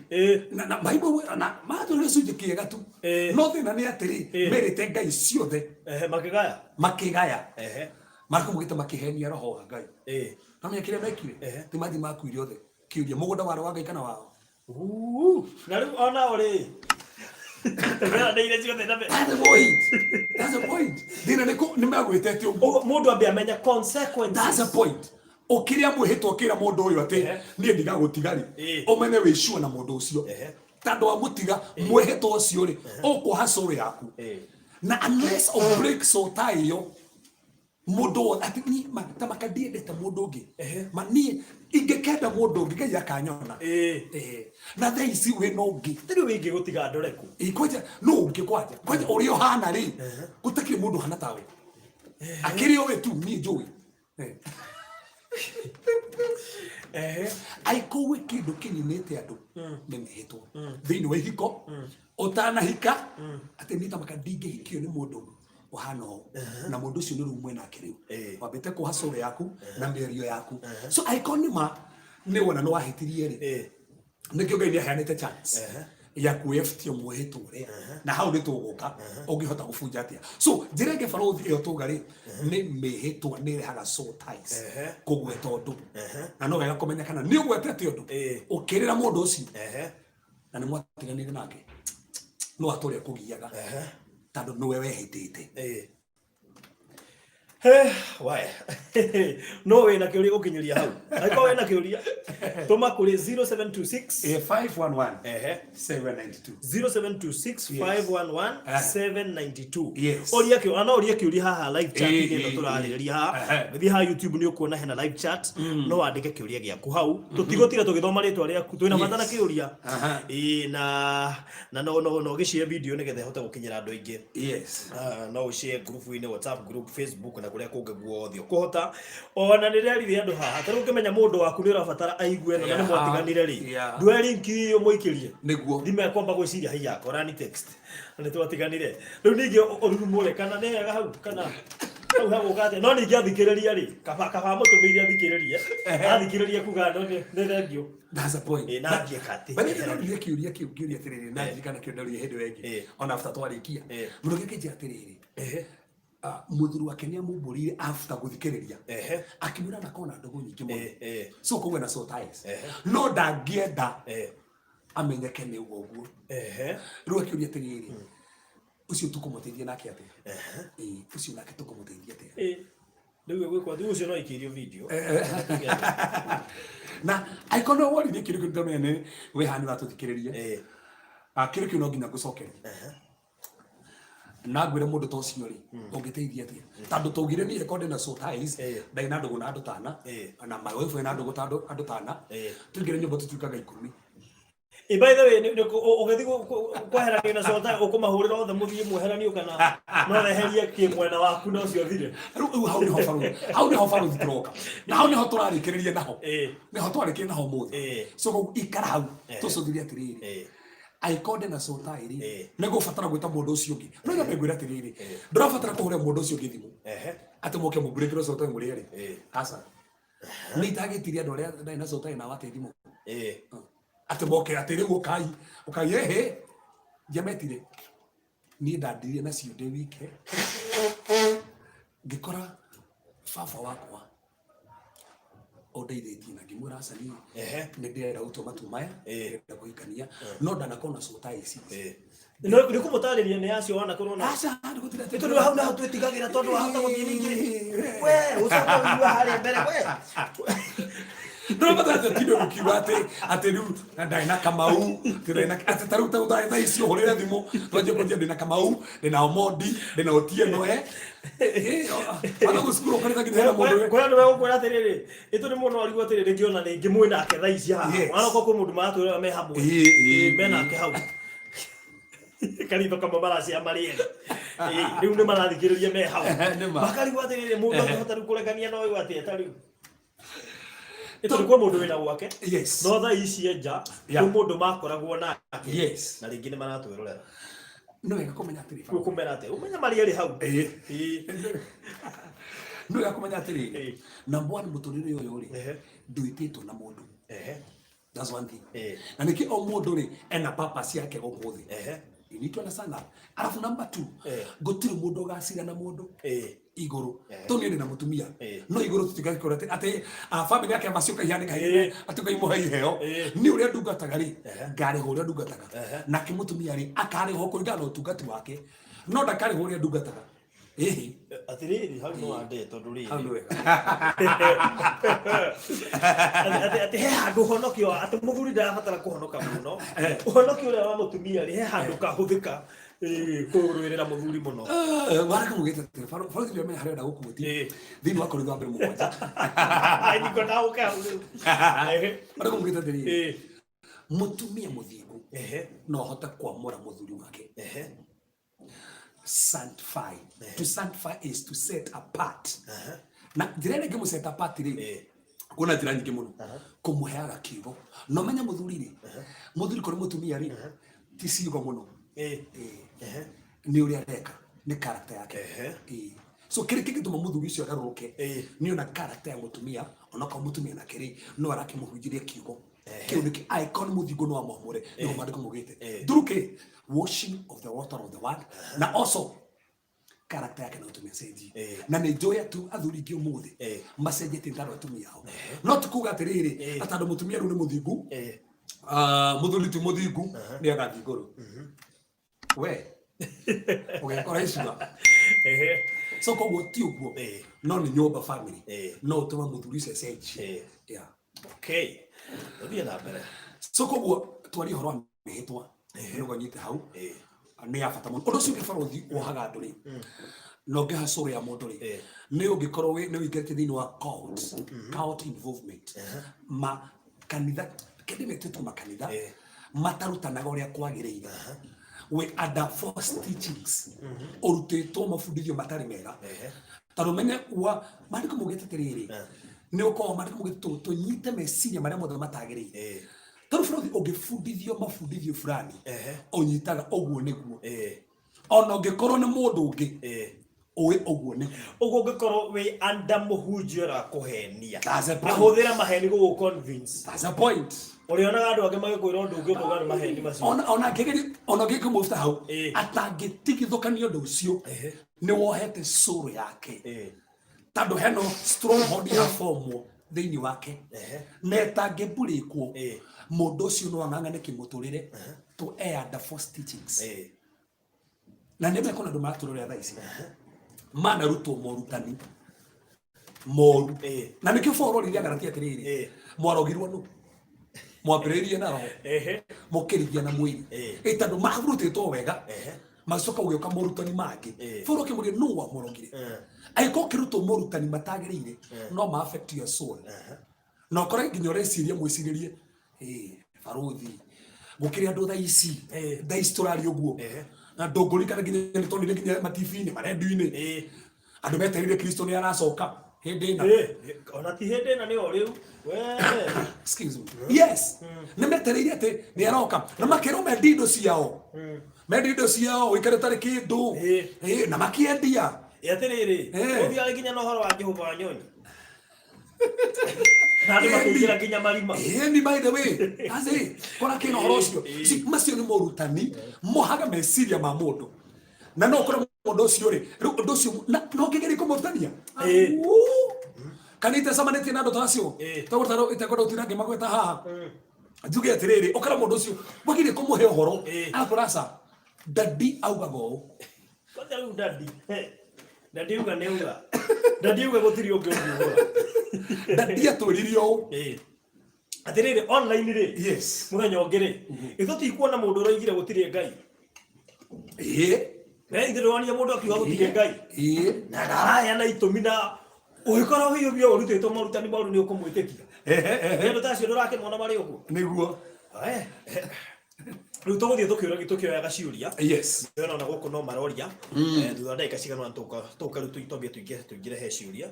Na Bible na matwarire gĩcunjĩ kĩega tu. No thĩna nĩ atĩrĩ, merĩte Ngai ciothe. Makĩgaya. Makĩgaya. Mariko mugĩte makĩhenia roho wa Ngai. No menya kĩrĩa mekire? Ti mathi makuire othe. Kĩũria, mũgũnda warĩ wa Ngai kana wao? Na rĩu ona o rĩ. Ndeire ciothe na That's the point. That's the point. Thĩna nĩ nĩ megwĩtete ũguo. Mũndũ ambe amenya consequences. That's the point. Ũkĩrĩa mwĩhĩtwa ũkĩra mũndũ ũyũ atĩ niĩ ndigagũtiga rĩ, ũmenye wĩ sure na mũndũ ũcio. Tondũ wamũtiga mwĩhĩtwa ũcio rĩ, ũkũha soul yaku. Na unless o break soul ta ĩyo, mũndũ wothe atĩ niĩ ma ta maka ndiendete mũndũ ũngĩ. Ma niĩ ingĩkenda mũndũ ũngĩ Ngai akanyona. Na thaa ici wĩna ũngĩ. Rĩu ingĩgũtiga ndore kũ? Ĩ, kwanja no ũngĩ kwanja kwanja ũrĩa ũhana rĩ, gũtakĩrĩ mũndũ ũhana tawe. Akĩrĩ o we tu niĩ njũĩ. Angĩkorwo gwĩ kĩndũ kĩninĩte andũ nĩ mĩhĩtwa thĩinĩ wa ihiko, ũtanahika atĩ niĩ ta maka ndingĩhikio nĩ mũndũ ũhana ũũ, na mũndũ ũcio nĩ rĩu mwena ake rĩu wambĩte kũha soul yaku na mĩario yaku. So angĩkorwo nĩ ma nĩ wona nĩ wahĩtirie rĩ, nĩkĩo Ngai nĩ aheanĩte chance ya kwĩyebutia mwĩhĩtwa ũrĩa, na hau nĩ tũgũka ũngĩhota gũbunja atĩa. So njĩra ĩngĩ barũthi ĩyo tũga rĩ, nĩ mĩhĩtwa nĩ ĩrehaga soul ties, kũgweta ũndũ, na no wega kũmenya kana nĩ ũgwetete ũndũ ũkĩrĩra mũndũ ũcio na nĩ mwatiganire nake, no atũre kũgiaga tondũ nĩwe wehĩtĩte. Wae no wĩna kĩũria gũkinyĩria hau, angĩkorwo wĩna kĩũria tũma kũrĩ 0726 511 792. 0726 511 792. Yes. Ũria kĩũria, no ũrie kĩũria haha live chat inĩ ĩno tũrarĩrĩria haha. Gĩthiĩ haha YouTube nĩ ũkuona hena live chat, no wandĩke kĩũria gĩaku hau, tũtigũtira tũgĩthoma rĩtwa rĩaku, twĩna bata na kĩũria. Ĩĩ, na no no no gĩshare video nĩgetha ĩhote gũkinyĩra andũ aingĩ. No ũshare group-inĩ, WhatsApp group, Facebook na kũrĩa kũngĩ guothe ũkũhota. Ona nĩ rerire andũ haha, ta rĩu ũngĩmenya mũndũ waku nĩ ũrabatara aigue ĩno na nĩ mwatiganire rĩ, ndue link ũmũikĩrie. Nĩguo. Thimũ yakwamba gwĩciria, haiya, kora ni text na nĩ twatiganire. Rĩu ningĩ ũrurumũre kana nĩ hega hau, kana hau hagũka atĩa? No ningĩ athikĩrĩria rĩ, kaba kaba amũtũmĩire athikĩrĩrie, athikĩrĩrie kuga no nĩ thengiũ. That's the point. Ĩ, na athiĩ kati. But nĩ ndoririe kĩũria kĩu, ngĩũria atĩrĩrĩ, na ndirikana kĩu ndoririe hĩndĩ ĩyo ĩngĩ, ona after twarĩkia. Mũndũ ũngĩ akĩnjĩra atĩrĩrĩ, mũthuri wake nĩ amumbũrĩire after gũthikĩrĩria, akĩmwĩra anakorwo na ndũgũ nyingĩ mũno, so koguo ena soul ties, no ndangĩenda amenyeke nĩ ũguo ũguo. Rĩu akĩũria atĩrĩrĩ, ũcio tũkũmũteithia nake atĩa? Ĩ, ũcio nake tũkũmũteithia atĩa? Rĩu ĩgwĩkwo atĩ ũcio no aikĩrio video. Na angĩkorwo nĩ woririe kĩũria kĩu, ndamenya nĩ wĩ haha nĩ ũratũthikĩrĩria, kĩũria kĩu no nginya ngũcokerie na ngwĩre mũndũ ta ũcio rĩ, ũngĩteithia atĩa, tondũ tũgire niĩ ĩkorwo ndĩna soul ties, ndarĩ na ndũgũ na andũ tana, na my wife ena ndũgũ ta andũ tana, tũingĩre nyũmba tũtuĩkaga 10. Ĩ, by the way, ũgĩthiĩ kweheranio na soul tie, ũkũmahũrĩra othe mũthiĩ mweheranio, kana no weherie kĩ mwena waku na ũcio ũthire? Rĩu hau nĩho barũthi, hau nĩho barũthi tũroka, na hau nĩho tũrarĩkĩrĩria naho, nĩho twarĩkĩrĩria naho ũmũthĩ. So koguo ikara hau tũcũthĩrie atĩrĩrĩ, angĩkorwo ndĩna soul tie rĩ, nĩ ngũbatara gwĩta mũndũ ũcio ũngĩ. No nyambe ngwĩre atĩrĩrĩ, ndũrabatara kũhũrĩra mũndũ ũcio ũngĩ thimũ atĩ mũke mũmbũrĩkĩre soul tie mũrĩ erĩ. Aca, nĩ itagĩtirie andũ arĩa ndarĩ na soul tie nao atĩ thimũ atĩ moke atĩ rĩu ũkai ũkai, ehe, ndiametire niĩ, ndandirie nacio ndĩ wike, ngĩkora baba wakwa ũndeithĩtie na ngĩmwĩra aca, niĩ nĩ ndĩrenda gũtua matua maya, ndĩrenda kũhikania, no ndanakorwo na soul tie ici. No nĩ kũmũtarĩria nĩ acio wanakorwo na Aca, nĩ Nĩ tondũ hau naho twĩtigagĩra, tondũ wahota gũthiĩ ningĩ we ũcoke ũigue harĩa mbere we. Ndũrabatara atĩ ũtinde gũkiuga atĩ rĩu ndarĩ na Kamau, atĩ ndarĩ na atĩ ta rĩu ta thaa ici ũhũrĩre thimũ twanjie kũnjia ndĩna Kamau, ndĩna Omondi, ndĩna Otieno, ana gũcukuru ũkarĩta nginya hena mũndũ Kwĩ andũ megũkwĩra atĩrĩrĩ, ĩ tondũ mũndũ arigwo atĩrĩrĩ, rĩngĩ ona rĩngĩ mwĩ nake thaa ici haha, wanokorwo kwĩ mũndũ maratwĩra me hamwe. Ĩ, Menake hau karitho kamwe maracia marĩ erĩ. Ĩ, rĩu nĩ marathikĩrĩria me hau. Nĩ ma. Makarigwo atĩrĩrĩ, mũndũ angĩhota rĩu kũrekania na ũyũ atĩa ta rĩu? Ĩ tondũ kwĩ mũndũ wĩna gwake, no thaa ici nja kwĩ mũndũ makoragwo nake, na rĩngĩ nĩ maratwĩrorera. Nĩ wega kũmenya atĩrĩ, Kwĩ kũmera atĩa ũmenya marĩ erĩ hau? Nĩ wega kũmenya atĩrĩrĩ, number one, mũtũrĩre ũyũ rĩ, ndwĩtĩtwo na mũndũ. That's one thing. Na nĩkĩ o mũndũ rĩ ena purpose yake gũkũ thĩ. You need to understand that. Alafu number two, gũtirĩ mũndũ ũgacira na mũndũ igũrũ. Tondũ niĩ ndĩ na mũtumia. No igũrũ tũtigakora atĩ atĩ family yake macio kaihanĩka atĩ Ngai mũhe iheo. Nĩ ũrĩa ndungataga rĩ, ngarĩhwo ũrĩa ndungataga. Nake mũtumia rĩ, akarĩhwo kũringana na ũtungati wake, no ndakarĩhwo ũrĩa ndungataga. Ĩhĩ. Atiriri, hau no ande tondu riri Hau nĩ wega. Atĩ he handũ ũhonokio, atĩ mũthuri ndarabatara kũhonoka mũno. Ũhonokio ũrĩa wa mũtumia rĩ, he handũ kahũthĩka kũrũĩrĩra mũthuri mũno. Waraka mugĩte atĩ barothi ndio menya harĩa enda gũkuotia thĩinĩ wa Korintho wa mbere 7. Niko na ũka hau rĩu. Waraka mugĩte atĩrĩrĩ, mũtumia mũthingu no ahote kwamũra mũthuri wake. Sanctify. To sanctify is to set apart. Na njĩra ĩrĩa ĩngĩmũ set apart rĩ, kwĩna njĩra nyingĩ mũno. Kũmũheaga kiugo. Na ũmenye mũthuri rĩ, mũthuri kũrĩ mũtumia rĩ, ti ciugo mũno. Nĩ ũrĩa areka, nĩ character yake. So kĩrĩa kĩngĩtũma mũthuri ũcio agarũrũke nĩ ona character ya mũtumia, onokorwo mũtumia nake rĩ, no arakĩmũhunjĩria kiugo. Kĩu nĩkĩ angĩkorwo nĩ mũthingu no amwamũre, nĩguo maandĩko maugĩte. Through kĩ? Washing of the water of the word, na also character yake no ĩtũme acenjie. Na nĩ njũĩ atu athuri ingĩ ũmũthĩ macenjetie nĩ tondũ atumia ao. No ti kuga atĩrĩrĩ, atĩ tondũ mũtumia rĩu nĩ mũthingu, mũthuri ti mũthingu, nĩ agathiĩ igũrũ. We ũgekora icua. So koguo ti ũguo, no nĩ nyũmba, family, no ũtũme mũthuri ũcio acenjie. Yeah. Okay, tũthiĩ na mbere. So koguo twarie ũhoro wa mĩhĩtwa, nĩguo nyite hau. Nĩ ya bata mũno. Ũndũ ũcio ũngĩ barothi wohaga andũ rĩ, na ũngĩoha cũrũ ya mũndũ rĩ, nĩ ũngĩkorwo nĩ ũingĩrĩte thĩinĩ wa cult involvement, ma kanitha kĩndĩ metĩtwo makanitha matarutanaga ũrĩa kwagĩrĩire, we under false teachings, ũrutĩtwo mabundithio matarĩ mega. Tondũ menye wa maandĩko maugĩte atĩrĩrĩ, nĩ ũkorwo maandĩko maugĩte tũnyite meciria marĩa mothe matagĩrĩire. Tondũ bũrũri ũngĩbundithio mabundithio fulani, ũnyitaga ũguo nĩguo, ona ũngĩkorwo nĩ mũndũ ũngĩ ũĩ ũguo nĩguo. Ũguo ũngĩkorwo wĩ under mũhunjia ũrakũhenia, That's a point. ahũthĩra maheni gũgũ convince. That's a point. Ũrĩonaga andũ angĩ magĩkwĩra ũndũ ũngĩ, ũkauga nĩ maheni macio. Ona angĩgeria, ona ũngĩkĩmũruta hau, atangĩtigithũkania ũndũ ũcio, nĩ wohete soul yake, tondũ heno stronghold ya formwo thĩinĩ wake na ĩtangĩmburĩkwo. Mũndũ ũcio no ang'ang'ane kĩmũtũrĩre to air the false teachings. Na nĩ mekona andũ maratũrĩra thaa ici manarutwo morutani moru. Na nĩkĩo Paul oririe Agalatia atĩrĩrĩ, mwarogirwo nũ? Mwambĩrĩirie na roho, mũkĩrigia na mwĩrĩ. Ĩ tondũ marutĩtwo wega, magĩcoka gũgĩũka morutani mangĩ. Paul akĩmũria, nũ wamũrogire? Angĩkorwo ũkĩrutwo morutani matagĩrĩire, no ma affect your soul, na ũkore nginya ũreciria mwĩcirĩrie, barothi gũkĩrĩ andũ thaa ici, thaa ici tũraria ũguo, na ndũngũririkana nginya nĩ tonire nginya matibi-inĩ, marendio-inĩ, andũ metereire Kristo nĩ aracoka hĩndĩ ĩna. Ona ti hĩndĩ ĩna, nĩ o rĩu we. Excuse me. Yes, nĩ metereire atĩ nĩ aroka, na makerwo mendie indo ciao, mendie indo ciao, ũikare ũtarĩ kĩndũ. Na makĩendia. Ĩ atĩrĩrĩ, ũthiaga nginya na ũhoro wa Jehova wa nyoni na andũ makĩingĩra nginya marima. Ĩni, by the way, aci kora kĩna ũhoro ũcio. See, macio nĩ morutani mohaga meciria ma mũndũ, na no ũkore mũndũ ũcio rĩ, rĩu ũndũ ũcio no ũngĩgeria kũmũrutania kana itecamanĩtie na andũ ta acio, tagũtarwo itekwenda gũtinda ngĩmagweta haha, njuge atĩrĩrĩ, ũkora mũndũ ũcio wagĩrĩire kũmũhe ũhoro, arakora aca, daddy augaga ũũ. Kwanza rĩu daddy, daddy uga nĩ uga daddy uga gũtirĩ ũngĩ ũngiugũra. Daddy atwĩrire ũũ. Atĩrĩrĩ, online rĩ, mũthenya ũngĩ rĩ, ithuĩ tikuona mũndũ ũroigire gũtirĩ Ngai. Ithuĩ ndĩronire mũndũ akiuga gũtirĩ Ngai, na ndaraheana itũmi, na ũgĩkorwo hiũ ũrutĩtwo morutani moru, nĩ ũkũmwĩtĩkia. Andũ ta acio ndũrakĩmona marĩ ũguo. Nĩguo. Rĩu tũgũthiĩ tũkĩũragia, tũkĩoyaga ciũria. Ndĩrona ona gũkũ no maroria. Thutha wa ndagĩka cigana ũna tũka rĩu twambie tũingĩre he ciũria.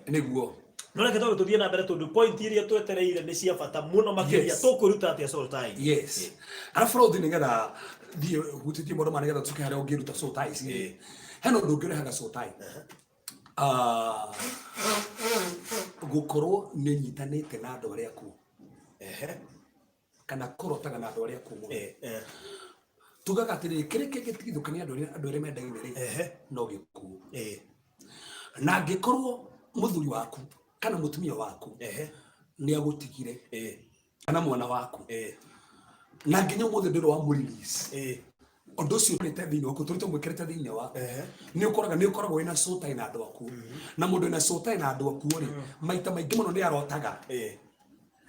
No reke twambe tũthiĩ na mbere, tondũ point iria twetereire nĩ cia bata mũno makĩria. Tũkwĩruta atĩa soul tie? Yes, arabu rothi nĩgetha thiĩ hutĩtie maũndũ ma nĩgetha tũke harĩa ũngĩruta soul ties. Hena ũndũ ũngĩ ũrehaga soul tie. Gũkorwo nĩ ũnyitanĩte na andũ arĩa akuũ, kana kũrotaga na andũ arĩa akuũ mũno. Tugaga atĩrĩrĩ, kĩrĩa kĩngĩtigithũkania andũ arĩa mendaine rĩ, no gĩkuũ. Na angĩkorwo mũthuri waku Kana mũtumia waku nĩ agũtigire, kana mwana waku, na nginya ũmũthĩ ndũrĩ wa mũrelease ũndũ ũcio ũrĩte thĩinĩ waku, tũrĩte mwĩkĩrĩte thĩinĩ waku, nĩ ũkoraga nĩ ũkoragwo wĩna soul tie na andũ aku. Na mũndũ wĩna soul tie na andũ aku rĩ, maita maingĩ mũno nĩ arotaga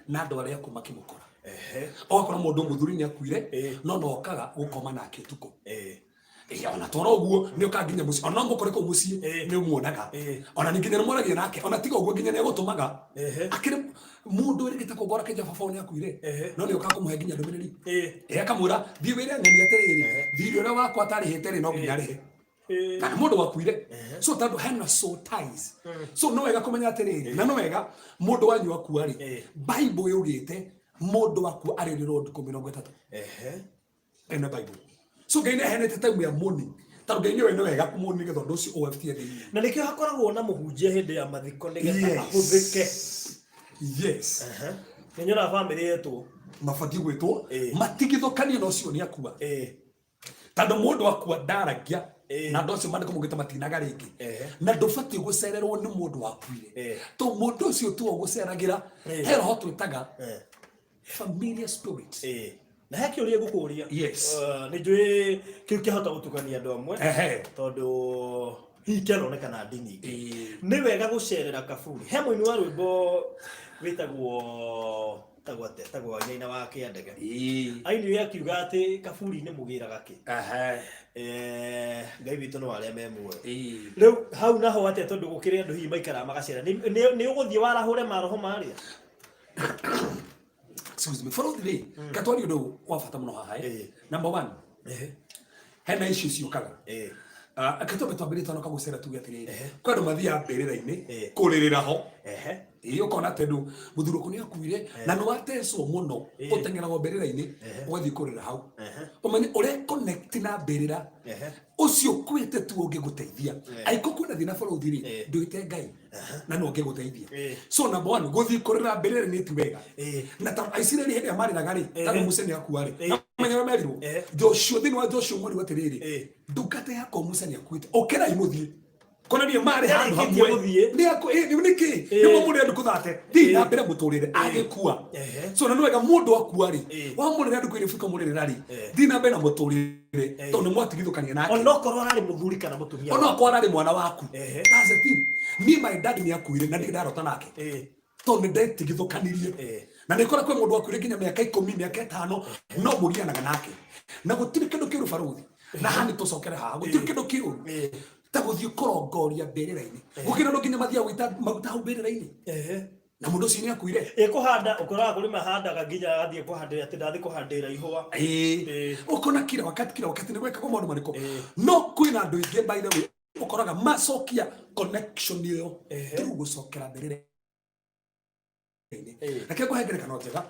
na andũ arĩa aku makĩmũkora. Ũgakora mũndũ mũthuri nĩ akuire, no nokaga gũkoma nake ũtukũ. Ona twara ũguo nĩ ũkaga nginya mũciĩ, ona no mũkore kũu mũciĩ, nĩ ũmuonaga. Ona ningĩ nĩ mwaragia nake, ona tiga ũguo nginya nĩ agũtũmaga. Akĩrĩ mũndũ wĩrĩgĩte kũngora kĩnja baba nĩ akuire, no nĩ ũkaga kũmũhe nginya ndũmĩrĩri. Akamwĩra, thiĩ wĩre ng'ani atĩrĩrĩ, thirĩ ũrĩa wakwa atarĩhĩte rĩ, no nginya arĩhe. Na nĩ mũndũ wakuire. So tondũ hena soul ties, so nĩ wega kũmenya atĩrĩrĩ, na nĩ wega mũndũ wanyu akua rĩ, Bible yugĩte mũndũ akua arĩrĩrwo ndukũ 30. Ena Bible. So Ngai nĩ aheanĩte time ya mourning, tondũ Ngai nĩoĩ nĩ wega kũmourn nĩgetha ũndũ ũcio ũwebutie thĩinĩ. Na nĩkĩo hakoragwo na mũhunjia hĩndĩ ya mathiko nĩgetha ahũthĩke. Yes. Nĩ nyonaga bamĩrĩ yetwo. Mabatiĩ gwĩtwo matigithũkanie na ũcio nĩ akua, tondũ mũndũ akua ndaragia. Na andũ acio mandĩko maugĩte matinaga rĩngĩ. Na ndũbatiĩ gũcererwo nĩ mũndũ wakuire, to mũndũ ũcio tu ũgũceragĩra. He roho twĩtaga familiar spirit. Na he kĩũria ngũkũria. Yes. Nĩ njũĩ kĩu kĩahota gũtukania andũ amwe, tondũ hihi kĩanoneka na ndini ingĩ. Nĩ wega gũcerera kaburi? He mũini wa rwĩmbo wĩtagwo tagwo atĩa, tagwo Wainaina wa Kĩandege, ainire akiuga atĩ kaburi-inĩ mũgĩraga kĩ. Ngai witũ nĩ warĩa me muoyo. Rĩu hau naho atĩa, tondũ gũkĩrĩ andũ hihi maikaraga magacera, nĩ ũgũthiĩ warahũre maroho marĩa? Excuse me, bũrũri rĩ, katwari ũndũ wa bata mũno haha. Number one, hena icio ciũkaga. Reke twambĩrĩrie twana kagũcera, tuge atĩrĩrĩ, kwĩ andũ mathiaga mbĩrĩra-inĩ kũrĩrĩra ho. Ĩĩ, ũkona atĩ andũ mũthuri ũkũ nĩ akuire na nĩ watecwo mũno, ũteng'eragwo mbĩrĩra-inĩ ũgathiĩ kũrĩra hau. Ũmenye ũrĩa connect na mbĩrĩra ũcio ũkuĩte tu ũngĩgũteithia. Angĩkorwo kwĩna thĩna bũrũri rĩ, ndwĩte Ngai na no ũngĩgũteithia. So number one, gũthiĩ kũrĩra mbĩrĩra-inĩ ti wega. Na ta Aisiraeli hĩndĩ ĩrĩa marĩraga rĩ, tondũ Musa nĩ akua rĩ, na ũmenye ũrĩa merirwo, Joshua, thĩinĩ wa Joshua mweri atĩrĩrĩ, ndungata yakwa Musa nĩ akuĩte, ũkĩrai mũthiĩ, konania marĩ handũ Nĩarĩkĩtie hamwe. Gũthiĩ. Nĩ nĩkĩ nĩmo mũrĩ andũ kũthate thiĩ na mbere mũtũrĩre agĩkua. So na nĩ wega mũndũ akua rĩ, wamũrĩra ndukũ iria buka mũrĩrĩra rĩ, thiĩ na mbere na mũtũrĩre, tondũ nĩ mwatigithũkania nake. Onokorwo ararĩ mũthuri kana mũtumia. Ona okorwo ararĩ mwana waku. That's the thing. Me, my dad nĩ akuire na ndirĩ ndarota nake, tondũ nĩ ndetigithũkanirie. Na nĩ kora kwĩ mũndũ wakuire nginya mĩaka 10, mĩaka 5, no mũgianaga nake. Na gũtirĩ kĩndũ kĩũru, barũthi, na haha nĩ tũcokere haha, gũtirĩ kĩndũ kĩũru ta gũthiĩ kũrongoria mbĩrĩra-inĩ. Gũkĩra andũ nginya mathiaga gũita maguta hau mbĩrĩra-inĩ, na mũndũ ũcio nĩ akuire. Ĩ kũhanda ũkoraga kũrĩ mahandaga nginya agathiĩ kũhandĩra atĩ ndathiĩ kũhandĩra ihũa. Ũkona kila wakati, kila wakati nĩ gwĩkagwo maũndũ marĩkũ. No kwĩna andũ aingĩ, by the way, ũkoraga macokia connection ĩyo through gũcokera mbĩrĩra-inĩ. Reke ngũhe ngerekano njega.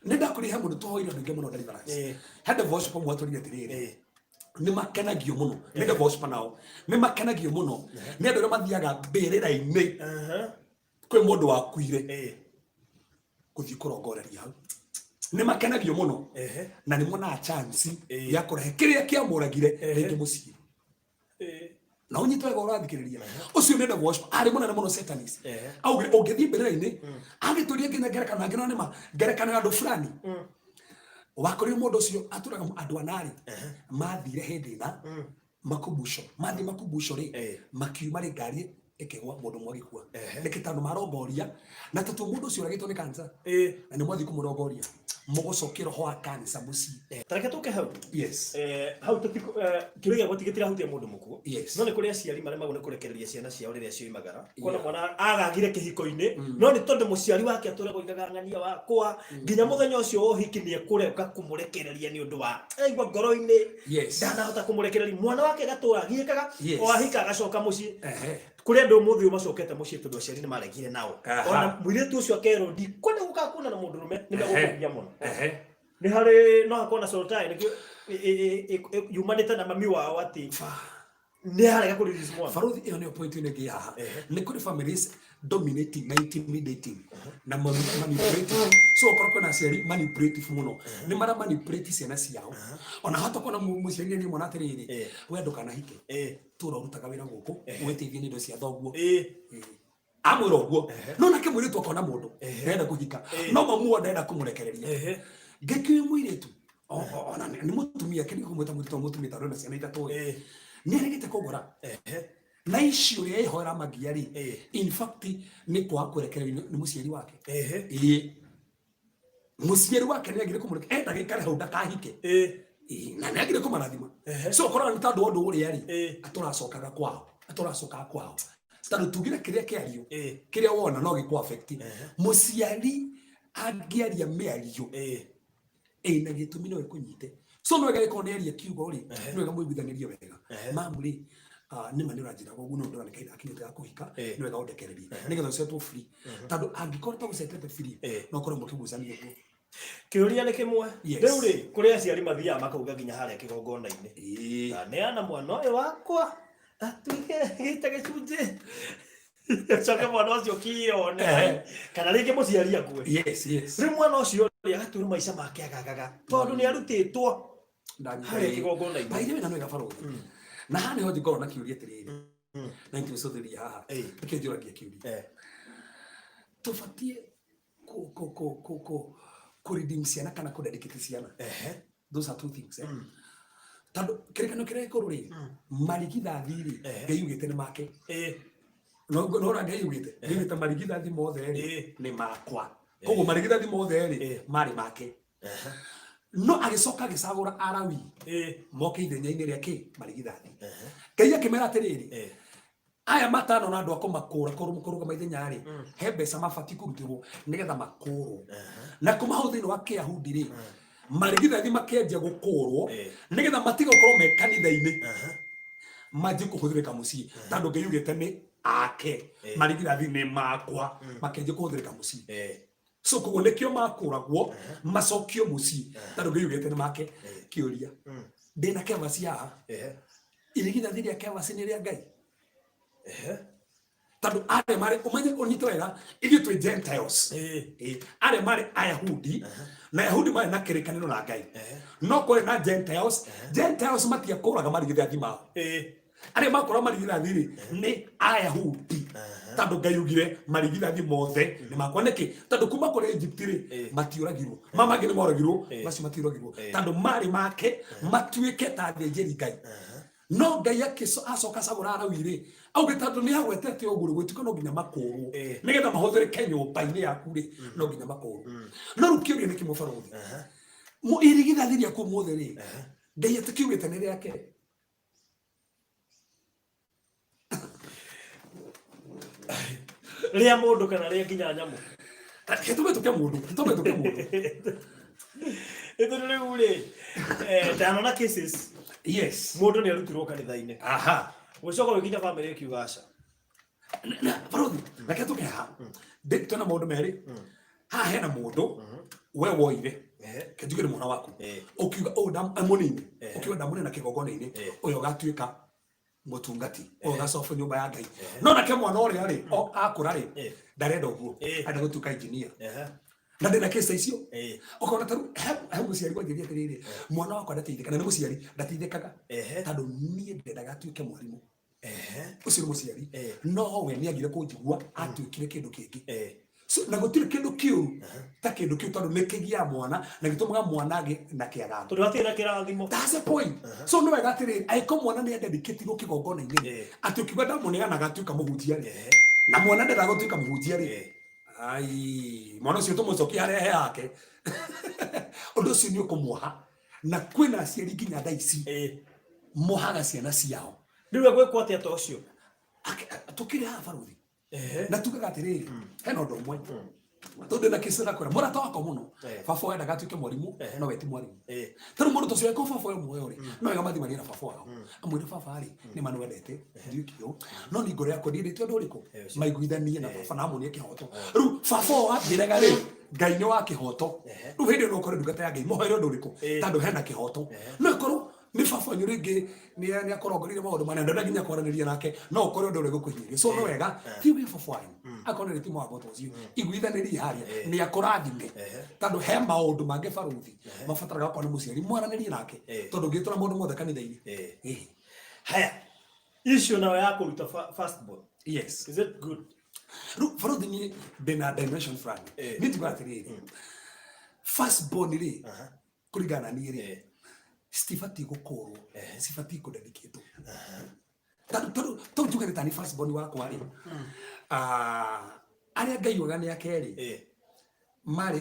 Nĩ ndakũrire he mũndũ tũhoire andũ aingĩ mũno deliverance. He devil worship ũmwe atũrire atĩrĩrĩ, nĩ makenagio mũno nĩ devil worship, nao nĩ makenagio mũno nĩ andũ arĩa mathiaga mbĩrĩra-inĩ kwĩ mũndũ wakuire, gũthiĩ kũrongoreria hau. Nĩ makenagio mũno na nĩ monaga chance ya kũrehe kĩrĩa kĩamũragire rĩngĩ mũciĩ. Na ũnyite wega ũrathikĩrĩria, ũcio nĩ devil worship arĩ mũnene mũno, satanist. Augire ũngĩthiĩ mbĩrĩra-inĩ, agĩtũria nginya ngerekano, angĩona nĩma ngerekano ya andũ fulani wakorire mũndũ ũcio atũraga andũ anarĩ mathire hĩndĩ ĩna makumbusho, mathiĩ makumbusho rĩ, makiuma rĩ, ngari ĩkĩgwa, mũndũ ũmwe agĩkua. Nĩkĩ? Tondũ marongoria na tatu mũndũ ũcio ũragĩtwo nĩ kansa, na nĩ mwathiĩ kũmũrongoria, mũgũcokia roho wa kansa mũciĩ. Tareke tũke hau. Yes. Hau kĩũria gĩakwa gĩtirahutia mũndũ mũkuũ. Yes. No nĩ kũrĩ aciari maremagwo nĩ kũrekereria ciana ciao rĩrĩa cioimagara, kuona mwana agagire kĩhiko-inĩ, no nĩ tondũ mũciari wake atũraga oigaga ng'ania wakwa nginya mũthenya ũcio wa ũhiki nĩ ekũrega kũmũrekereria nĩ ũndũ wa aigua ngoro-inĩ ndanahota kũmũrekereria mwana wake, agatũra agiĩkaga. O ahika agacoka mũciĩ. Kũrĩ andũ ũmũthĩ ũyũ macokete mũciĩ tondũ aciari nĩ maregire nao. Ona mũirĩtu ũcio akerwo, ndikwenda gũka kuona na mũndũrũme, nĩ megũkũgia mũno. Nĩ harĩ no hakorwo na soul tie nĩkĩo yumanĩte na mami wao atĩ nĩ arega kũ release mwana. Baruthi, ĩyo nĩyo point ĩno ĩngĩ haha. Nĩ kũrĩ families dominating na intimidating na manipulative. So okorwo kwĩna aciari manipulative mũno, nĩ mara manipulate ciana ciao. Ona hata kuona mũciari nĩ mwana atĩrĩrĩ, we ndũkanahike, tũra ũrutaga wĩra gũkũ, wĩteithie nĩ indo cia thoguo. Amwĩra ũguo, no nake mũirĩtu akona mũndũ ndĩrenda kũhika, no mamu wao ndarenda kũmũrekereria. Ngĩkiuga mũirĩtu ona nĩ mũtumia, kĩrĩ kũmwĩta mũirĩtu wa mũtumia tondũ ena ciana ithatũ ĩ. Nĩ aregete kũgũra na icio ũrĩa ĩhoera magia rĩ, in fact nĩ kwaga kũrekererio nĩ mũciari wake. Ĩĩ, mũciari wake nĩ agire kũmũreka, endaga ikare hau ndakahike. Ĩĩ, na nĩ agire kũmarathima. So ũkoraga nĩ tondũ ũndũ ũrĩa rĩ, atũracokaga kwao, atũracokaga kwao tondũ tugire kĩrĩa kĩario, kĩrĩa wona no gĩkũ affect. Mũciari angĩaria mĩario ĩna gĩtũmi no ĩkũnyite, so no wega gĩkorwo nĩ aria kiugo rĩ, nĩ wega mũiguithanĩrie wega. Mamu rĩ, nĩ ma nĩ ũranjĩra ũguo, no ndĩrona nĩ kahinda gakinyĩte ga kũhika, nĩ wega ũndekererie nĩgetha ũcetwo free, tondũ angĩkorwo tagũcetete free, no ũkorwo mũkĩgucania ũguo. Kĩũria nĩ kĩmwe. Rĩu rĩ, kũrĩ aciari mathiaga makauga nginya harĩa kĩgongona-inĩ, ndaneana mwana ũyũ wakwa atuĩke gĩta gĩcunjĩ, coke mwana ũcio kĩone, kana rĩngĩ mũciari akue. Yes yes Rĩu mwana ũcio rĩ, agatũra maica make agagaga tondũ nĩ arutĩtwo harĩa kĩgongona-inĩ. By the way, na nĩ wega barũthi, na haha nĩho njingorwo na kĩũria atĩrĩrĩ, na nĩtũgĩcũthĩria haha. Nĩkĩo njũragia kĩũria, tũbatiĩ kũ kũ kũ kũ kũ kũ redeem ciana kana kũ dedicate ciana? Those are two things, eh? Tondũ kĩrĩkanĩro kĩrĩa gĩkũrũ rĩ, marigithathi rĩ, Ngai ugĩte nĩ make. No no Ngai ugĩte, Ngai ugĩte marigithathi mothe rĩ, nĩ makwa. Koguo marigithathi mothe rĩ, marĩ make. No agĩcoka agĩcagũra Arawi moke ithenya-inĩ rĩa kĩ marigithathi. Ngai akĩmera atĩrĩrĩ, aya matano na andũ a kũmakũra kũrũgama ithenya rĩ, he mbeca mabatiĩ kũrutĩrwo nĩgetha makũrwo. Na kuma hau thĩinĩ wa kĩyahudi rĩ, marigithathi makĩanjia gũkũrwo nĩgetha matige gũkorwo me kanitha-inĩ, manjie kũhũthĩrĩka mũciĩ, tondũ Ngai yugĩte nĩ ake, marigithathi nĩ makwa, makĩanjia kũhũthĩrĩka mũciĩ. So koguo nĩkĩo makũragwo macokio mũciĩ, tondũ Ngai yugĩte nĩ make. Kĩũria, ndĩna kevasi haha, irigithathi rĩa kevasi nĩ rĩa Ngai? Tondũ arĩa marĩ, ũmenye ũnyite wega, ithuĩ twĩ Gentiles. Arĩa marĩ Ayahudi, na Ayahudi marĩ na kĩrĩkanĩro na Ngai, no kũrĩ na Gentiles. Gentiles matiakũraga marigithathi mao. Arĩa makũra marigithathi rĩ, nĩ Ayahudi, tondũ Ngai ugire marigithathi mothe nĩ makwa. Nĩkĩ? Tondũ kuma kũrĩ Egypt rĩ, matiũragirwo. Ma mangĩ nĩ moragirwo, macio matiũragirwo, tondũ marĩ make matuĩke ta athĩnjĩri Ngai. No Ngai acoka acagũra Arawi rĩ, auge tondũ nĩ agwetete ũguo rĩ, gwĩtuĩka no nginya makũrwo nĩgetha mahũthĩrĩke nyũmba-inĩ yaku rĩ, no nginya makũrwo. No rĩu kĩũria nĩ kĩmwe, barũthi, irigithathi rĩaku ũmũthĩ rĩ, Ngai atĩkiugĩte nĩ rĩake? Rĩa mũndũ kana rĩa nginya nyamũ? Tũmĩtũke mũndũ, tũmĩtũke mũndũ. Ĩtũ rĩu rĩ, ndanona cases, mũndũ nĩ arutirwo kanitha-inĩ, gũcoka gũkinya bamĩrĩ ĩkiuga aca. Na barũthi, reke tũke haha. Twĩna maũndũ merĩ haha. Hena mũndũ we woire, ke njuge nĩ mwana waku, ũkiuga ũyũ mũnini, ũkiuga ndamũnena kĩgongona-inĩ, ũyũ ũgatuĩka mũtungati, ũyũ ũgacoba nyũmba ya Ngai. No nake mwana ũrĩa rĩ, o akũra rĩ, ndarenda ũguo, arenda gũtuĩka engineer. Na ndĩna kĩsa icio, ũkona ta rĩu he mũciari wanjĩria atĩrĩrĩ, mwana wakwa ndateithĩka, na nĩ mũciari ndateithĩkaga, tondũ niĩ ndendaga atuĩke mwarimũ. Ũcio nĩ mũciari. No we nĩ agire kũnjigua, atuĩkire kĩndũ kĩngĩ. So, na gũtirĩ kĩndũ kĩũru ta kĩndũ kĩu, tondũ nĩ kĩgiaga mwana na gĩtũmaga mwana agĩe na kĩagago. Tondũ hatirĩ na kĩrathimo. That's the point. So nĩ wega atĩrĩrĩ, angĩkorwo mwana nĩ adedicatirwo kĩgongona-inĩ, atĩ ũkiuga ndamũneanaga atuĩka mũhunjia rĩ, na mwana ndendaga gũtuĩka mũhunjia rĩ, ai, mwana ũcio tũmũcokie harĩa he yake. Ũndũ ũcio nĩ ũkũmuoha, na kwĩna aciari nginya thaa ici mohaga ciana ciao. Rĩu egwĩkwo atĩa ta ũcio? Tũkĩrĩ haha, barũthi, na tugaga atĩrĩrĩ, hena ũndũ ũmwe tondũ na kĩsa nakwĩra mũrata wakwa mũno, baba wao endaga atuĩke mwarimũ, no we ti mwarimũ. Tarĩu mũndũ ta ũcio, angĩkorwo baba wao muoyo rĩ, no wega mathiĩ marie na baba wao, amwĩre, baba rĩ, nĩ ma nĩwendete ndiũĩ kĩo, no ni ngoro yakwa ndiendete ũndũ ũrĩkũ. Maiguithanie na baba na amuonie kĩhoto. Rĩu baba wao angĩrega rĩ, Ngai nĩ wa kĩhoto. Rĩu hĩndĩ ĩyo no ũkore ndungata ya Ngai mũhoere ũndũ ũrĩkũ, tondũ hena kĩhoto. No ĩkorwo nĩ baba wanyu rĩngĩ nĩ akũrongoreirie maũndũ mana, ndenda nginya kwaranĩria nake, no ũkore ũndũ ũrĩa ũgũkũhinyĩrĩria. So no wega thiĩ gwĩ baba wanyu, akorwo nĩ ti mũgambo ta ũcio, iguithanĩrie harĩa nĩ akũrathime, tondũ he maũndũ mangĩ, barũthi, mabataraga gũkorwo nĩ mũciari mwaranĩrie nake, tondũ ũngĩtwara maũndũ mothe kanitha-inĩ. Haya, issue nayo ya kũruta firstborn. Yes. Is it good? Rĩu barothi niĩ ndĩna dimension fulani. Niĩ njugaga atĩrĩrĩ, first born rĩ, kũringana na niĩ rĩ, citibatiĩ gũkũrwo, cibatiĩ kũdedicatwo. Tondũ tondũ njuge nĩ tani first born wakwa rĩ, ah, arĩa Ngai oigaga nĩ ake rĩ, marĩ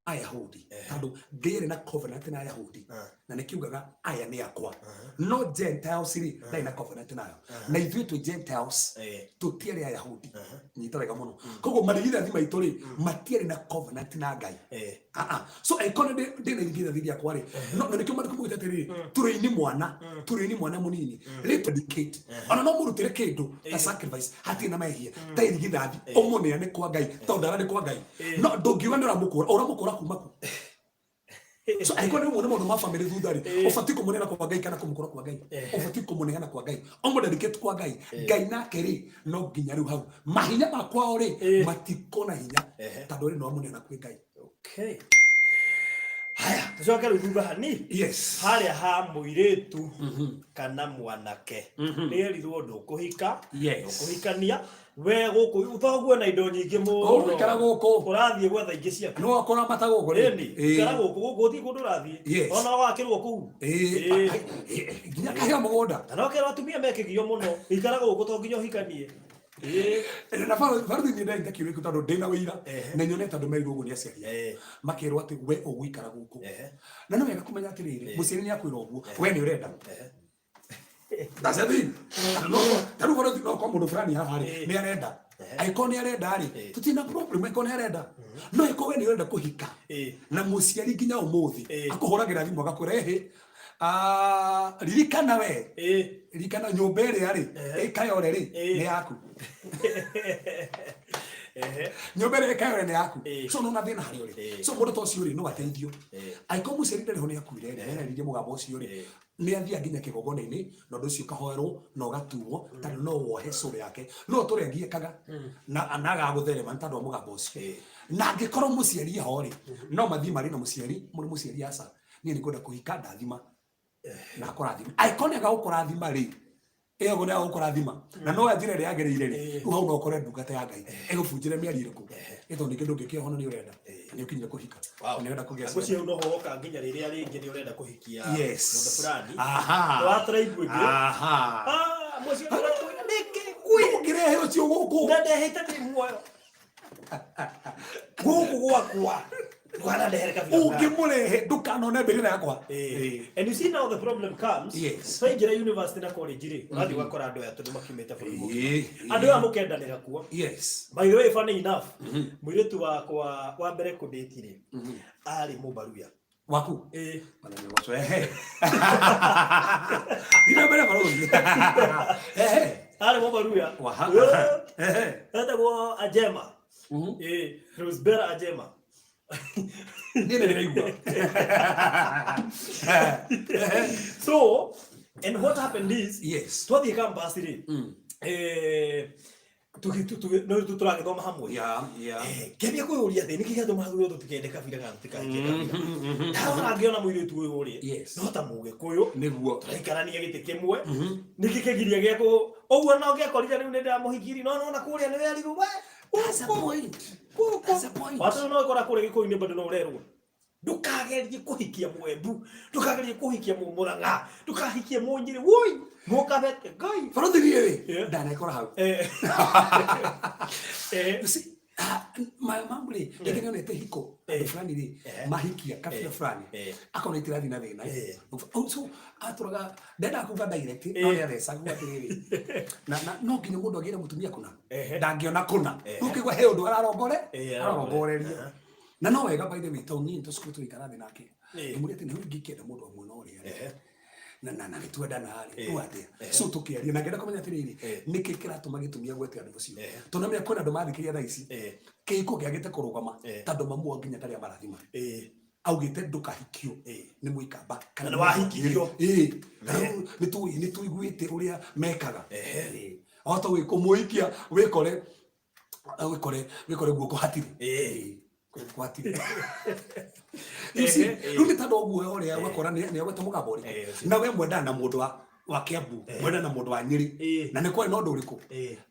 Ayahudi, tondũ Ngai arĩ na covenant na Ayahudi, na nĩkiugaga aya nĩ akwa. No Gentiles rĩ, ndarĩ na covenant nayo, na ithuĩ twĩ Gentiles, tũtiarĩ Ayahudi. Nyita wega mũno. Koguo marigithathi maitũ rĩ, matiarĩ na covenant na Ngai. Ah, ah. So angĩkorwo ndĩ na irigithathi rĩakwa rĩ, no na nĩkĩo maandĩko maugĩte atĩrĩrĩ, tũrĩini mwana, tũrĩini mwana mũnini rĩ, dedicate, ona no mũrutĩre kĩndũ ta sacrifice hatirĩ na mehia, ta irigithathi ũmũneane kwa Ngai, tondũ ndara nĩ kwa Ngai. No ndũngiuga nĩ ũramũkũra, ũramũkũra kuma kũ? So angĩkorwo nĩ ũmuone maũndũ ma family thutha rĩ, ũbatiĩ kũmũneana kwa Ngai kana kũmũkũra kwa Ngai? Ũbatiĩ kũmũneana kwa Ngai, ũmũdedicate kwa Ngai. Ngai nake rĩ, no nginya rĩu hau mahinya ma kwao rĩ, matikona hinya, tondũ rĩ, no amũneana kwĩ Ngai. Okay. Haya, tucoke rĩu thutha hanini. Yes. Harĩa ha mũirĩtu kana mwanake nĩerirwo ndũkũhika, ndũkũhikania we gũkũ, thoguo na indo nyingĩ mũno. Ũgũikara gũkũ. Ũrathiĩ gwetha ingĩ ciaku. No akũramata gũkũ rĩ. Ĩni, ikara gũkũ, gũkũ gũtirĩ kũndũ ũrathiĩ. Ona wakĩrwo kũu. Nginya kaheo mũgũnda. Na no kerwo atumia mekĩgio mũno, ikara gũkũ to nginya ũhikanie. Na baruthi niĩ ndagĩte kĩũria kĩu tondũ ndĩna wĩira na nyonete andũ merirwo ũguo nĩ aciari ao. Makerwo atĩ we ũgũikara gũkũ. Na nĩ wega kũmenya atĩrĩrĩ, mũciari nĩ akwĩra ũguo, we nĩ ũrenda. That's the thing. No, ta rĩu baruthi no korwo mũndũ fulani haha rĩ, nĩ arenda. Angĩkorwo nĩ arenda rĩ, tũtirĩ na problem angĩkorwo nĩ arenda. No angĩkorwo we nĩ ũrenda kũhika na mũciari nginya ũmũthĩ akũhũragĩra thimũ agakwĩra, ĩhĩ, ah, ririkana we, ririkana nyũmba ĩrĩa rĩ, ĩkayore rĩ, nĩ yaku. Nyũmba ĩrĩa ĩkayore nĩ yaku. So nona thĩna harĩa ũrĩ. So mũndũ ta ũcio rĩ, no ateithio. Angĩkorwo mũciari ndarĩ ho nĩ akuire rĩ, nĩ mũgambo ũcio rĩ, nĩ athiaga nginya kĩgongona-inĩ na ũndũ ũcio ũkahoerwo na ũgatuo, tondũ no wohe soul yake, no ũtũre agiĩkaga na agagũtherema nĩ tondũ wa mũgambo ũcio. Na angĩkorwo mũciari eho rĩ, no mathiĩ marĩ na mũciari, mũrĩ mũciari aca, niĩ nĩ ngwenda kũhika, ndathima na akũrathima. Angĩkorwo nĩ agagũkũrathima rĩ, ĩyo nĩ agũkũrathima na no njĩra ĩrĩa yagĩrĩire rĩ, rĩu hau no ũkore ndungata ya Ngai ĩgũbunjĩre mĩario ĩrĩkũ, ĩtondũ ningĩ ndũngĩkĩohona nĩ ũrenda nĩ ũkinyire kũhika nĩ ũrenda kũgĩa ciana. Ngwĩciria no hoka nginya rĩrĩa rĩngĩ nĩ ũrenda kũhikia mũndũ fulani. Aha. Wa tribe ĩngĩ. Aha. Ah, mũciĩ ũrakwĩra nĩkĩ? Ndũngĩrehe ũcio gũkũ. Na ndehĩte ndĩ muoyo. Gũkũ gwakwa. Ndũkanandehere kabira fulani. Ũngĩmũrehe ndũkanone mbĩrĩra yakwa. And you see now the problem comes. Twaingĩra university na college rĩ, ũrathiĩ ũgakora andũ aya tondũ makiumĩte bũrũri mũgima. Andũ aya mũkendanĩra kuo. By the way, funny enough, mũirĩtu wakwa wa mbere kũndĩti rĩ, arĩ Mũbaruya. Waku? Mwathani agocwo. Ehe. Thina mbere barothi. Ehe. Arĩ Mũbaruya. Waha. Ehe. Etagwo Ajema. Rosbera Ajema. Niĩ nĩ ndĩraigua. So, and what happened is, twathiĩ campus rĩ, no rĩu tũragĩthoma hamwe. Ngĩambia kwĩyũria atĩ nĩkĩ gĩatũma ithuĩ tũtikende kabira kana tũtikahikie kabira. Ndarora ngĩona mũirĩtu ũyũ rĩ, no ta Mũgĩkũyũ, tũraikarania gĩtĩ kĩmwe, nĩkĩ kĩgiria gĩa kũ ũguo no ngĩakorire rĩu nĩ ndamũhikirie, no nona kũrĩa nĩ werirwo we. That's a point. That's a point. Watu no ũkora kũrĩa Gĩkũyũ-inĩ bado no ũrerwo ndũkagerie kũhikia Mwembu, ndũkagerie kũhikia Mũmũrang'a, ndũkahikie Mũnyĩrĩ, woi mũkabete Ngai. Barothi niĩ rĩ, ndanekora hau. You see, my mom rĩ, rĩngĩ nĩonete hiko andũ fulani rĩ, mahikia kabira fulani, akona itirathiĩ na thĩna. Oh, so atũraga ndendaga kuga direct, no nĩ athecaga atĩrĩrĩ, na no nginya mũndũ agĩre mũtumia kũna, ndangĩona kũna. Rĩu ũkĩigua he ũndũ ararongore, ararongoreria. Na no wega by the way, tondũ niĩ tũcukuru tũgĩikara thĩ nake, ngĩmũria atĩ nĩ ingĩkĩenda mũndũ wa mwena ũrĩa rĩ, na nĩ twendana rĩ, rĩu atĩa? So tũkĩaria na ngĩenda kũmenya atĩrĩrĩ, nĩkĩ kĩratũma gĩtũmi agwete andũ ũcio? Tondũ nĩamenya kwĩna andũ mathikĩrĩria thaa ici, kĩhiko kĩagĩte kũrũgama tondũ mamu wao nginya ndarĩ amarathima. Augĩte ndũkahikio nĩ Mũikamba kana nĩ wahikirio. Rĩu nĩ tũiguĩte ũrĩa mekaga. Wahota kũmũhikia wĩkore wĩkore wĩkore guoko hatirĩ. Guoko hatirĩ. You see, rĩu nĩ tondũ ũguo ũrĩa ũgakora nĩ agweta mũgambo ũrĩkũ. Na we mwendana na mũndũ wa Wa Kiambu mwendane na mũndũ wa Nyĩrĩ. Na nĩ kwarĩ na ũndũ ũrĩkũ?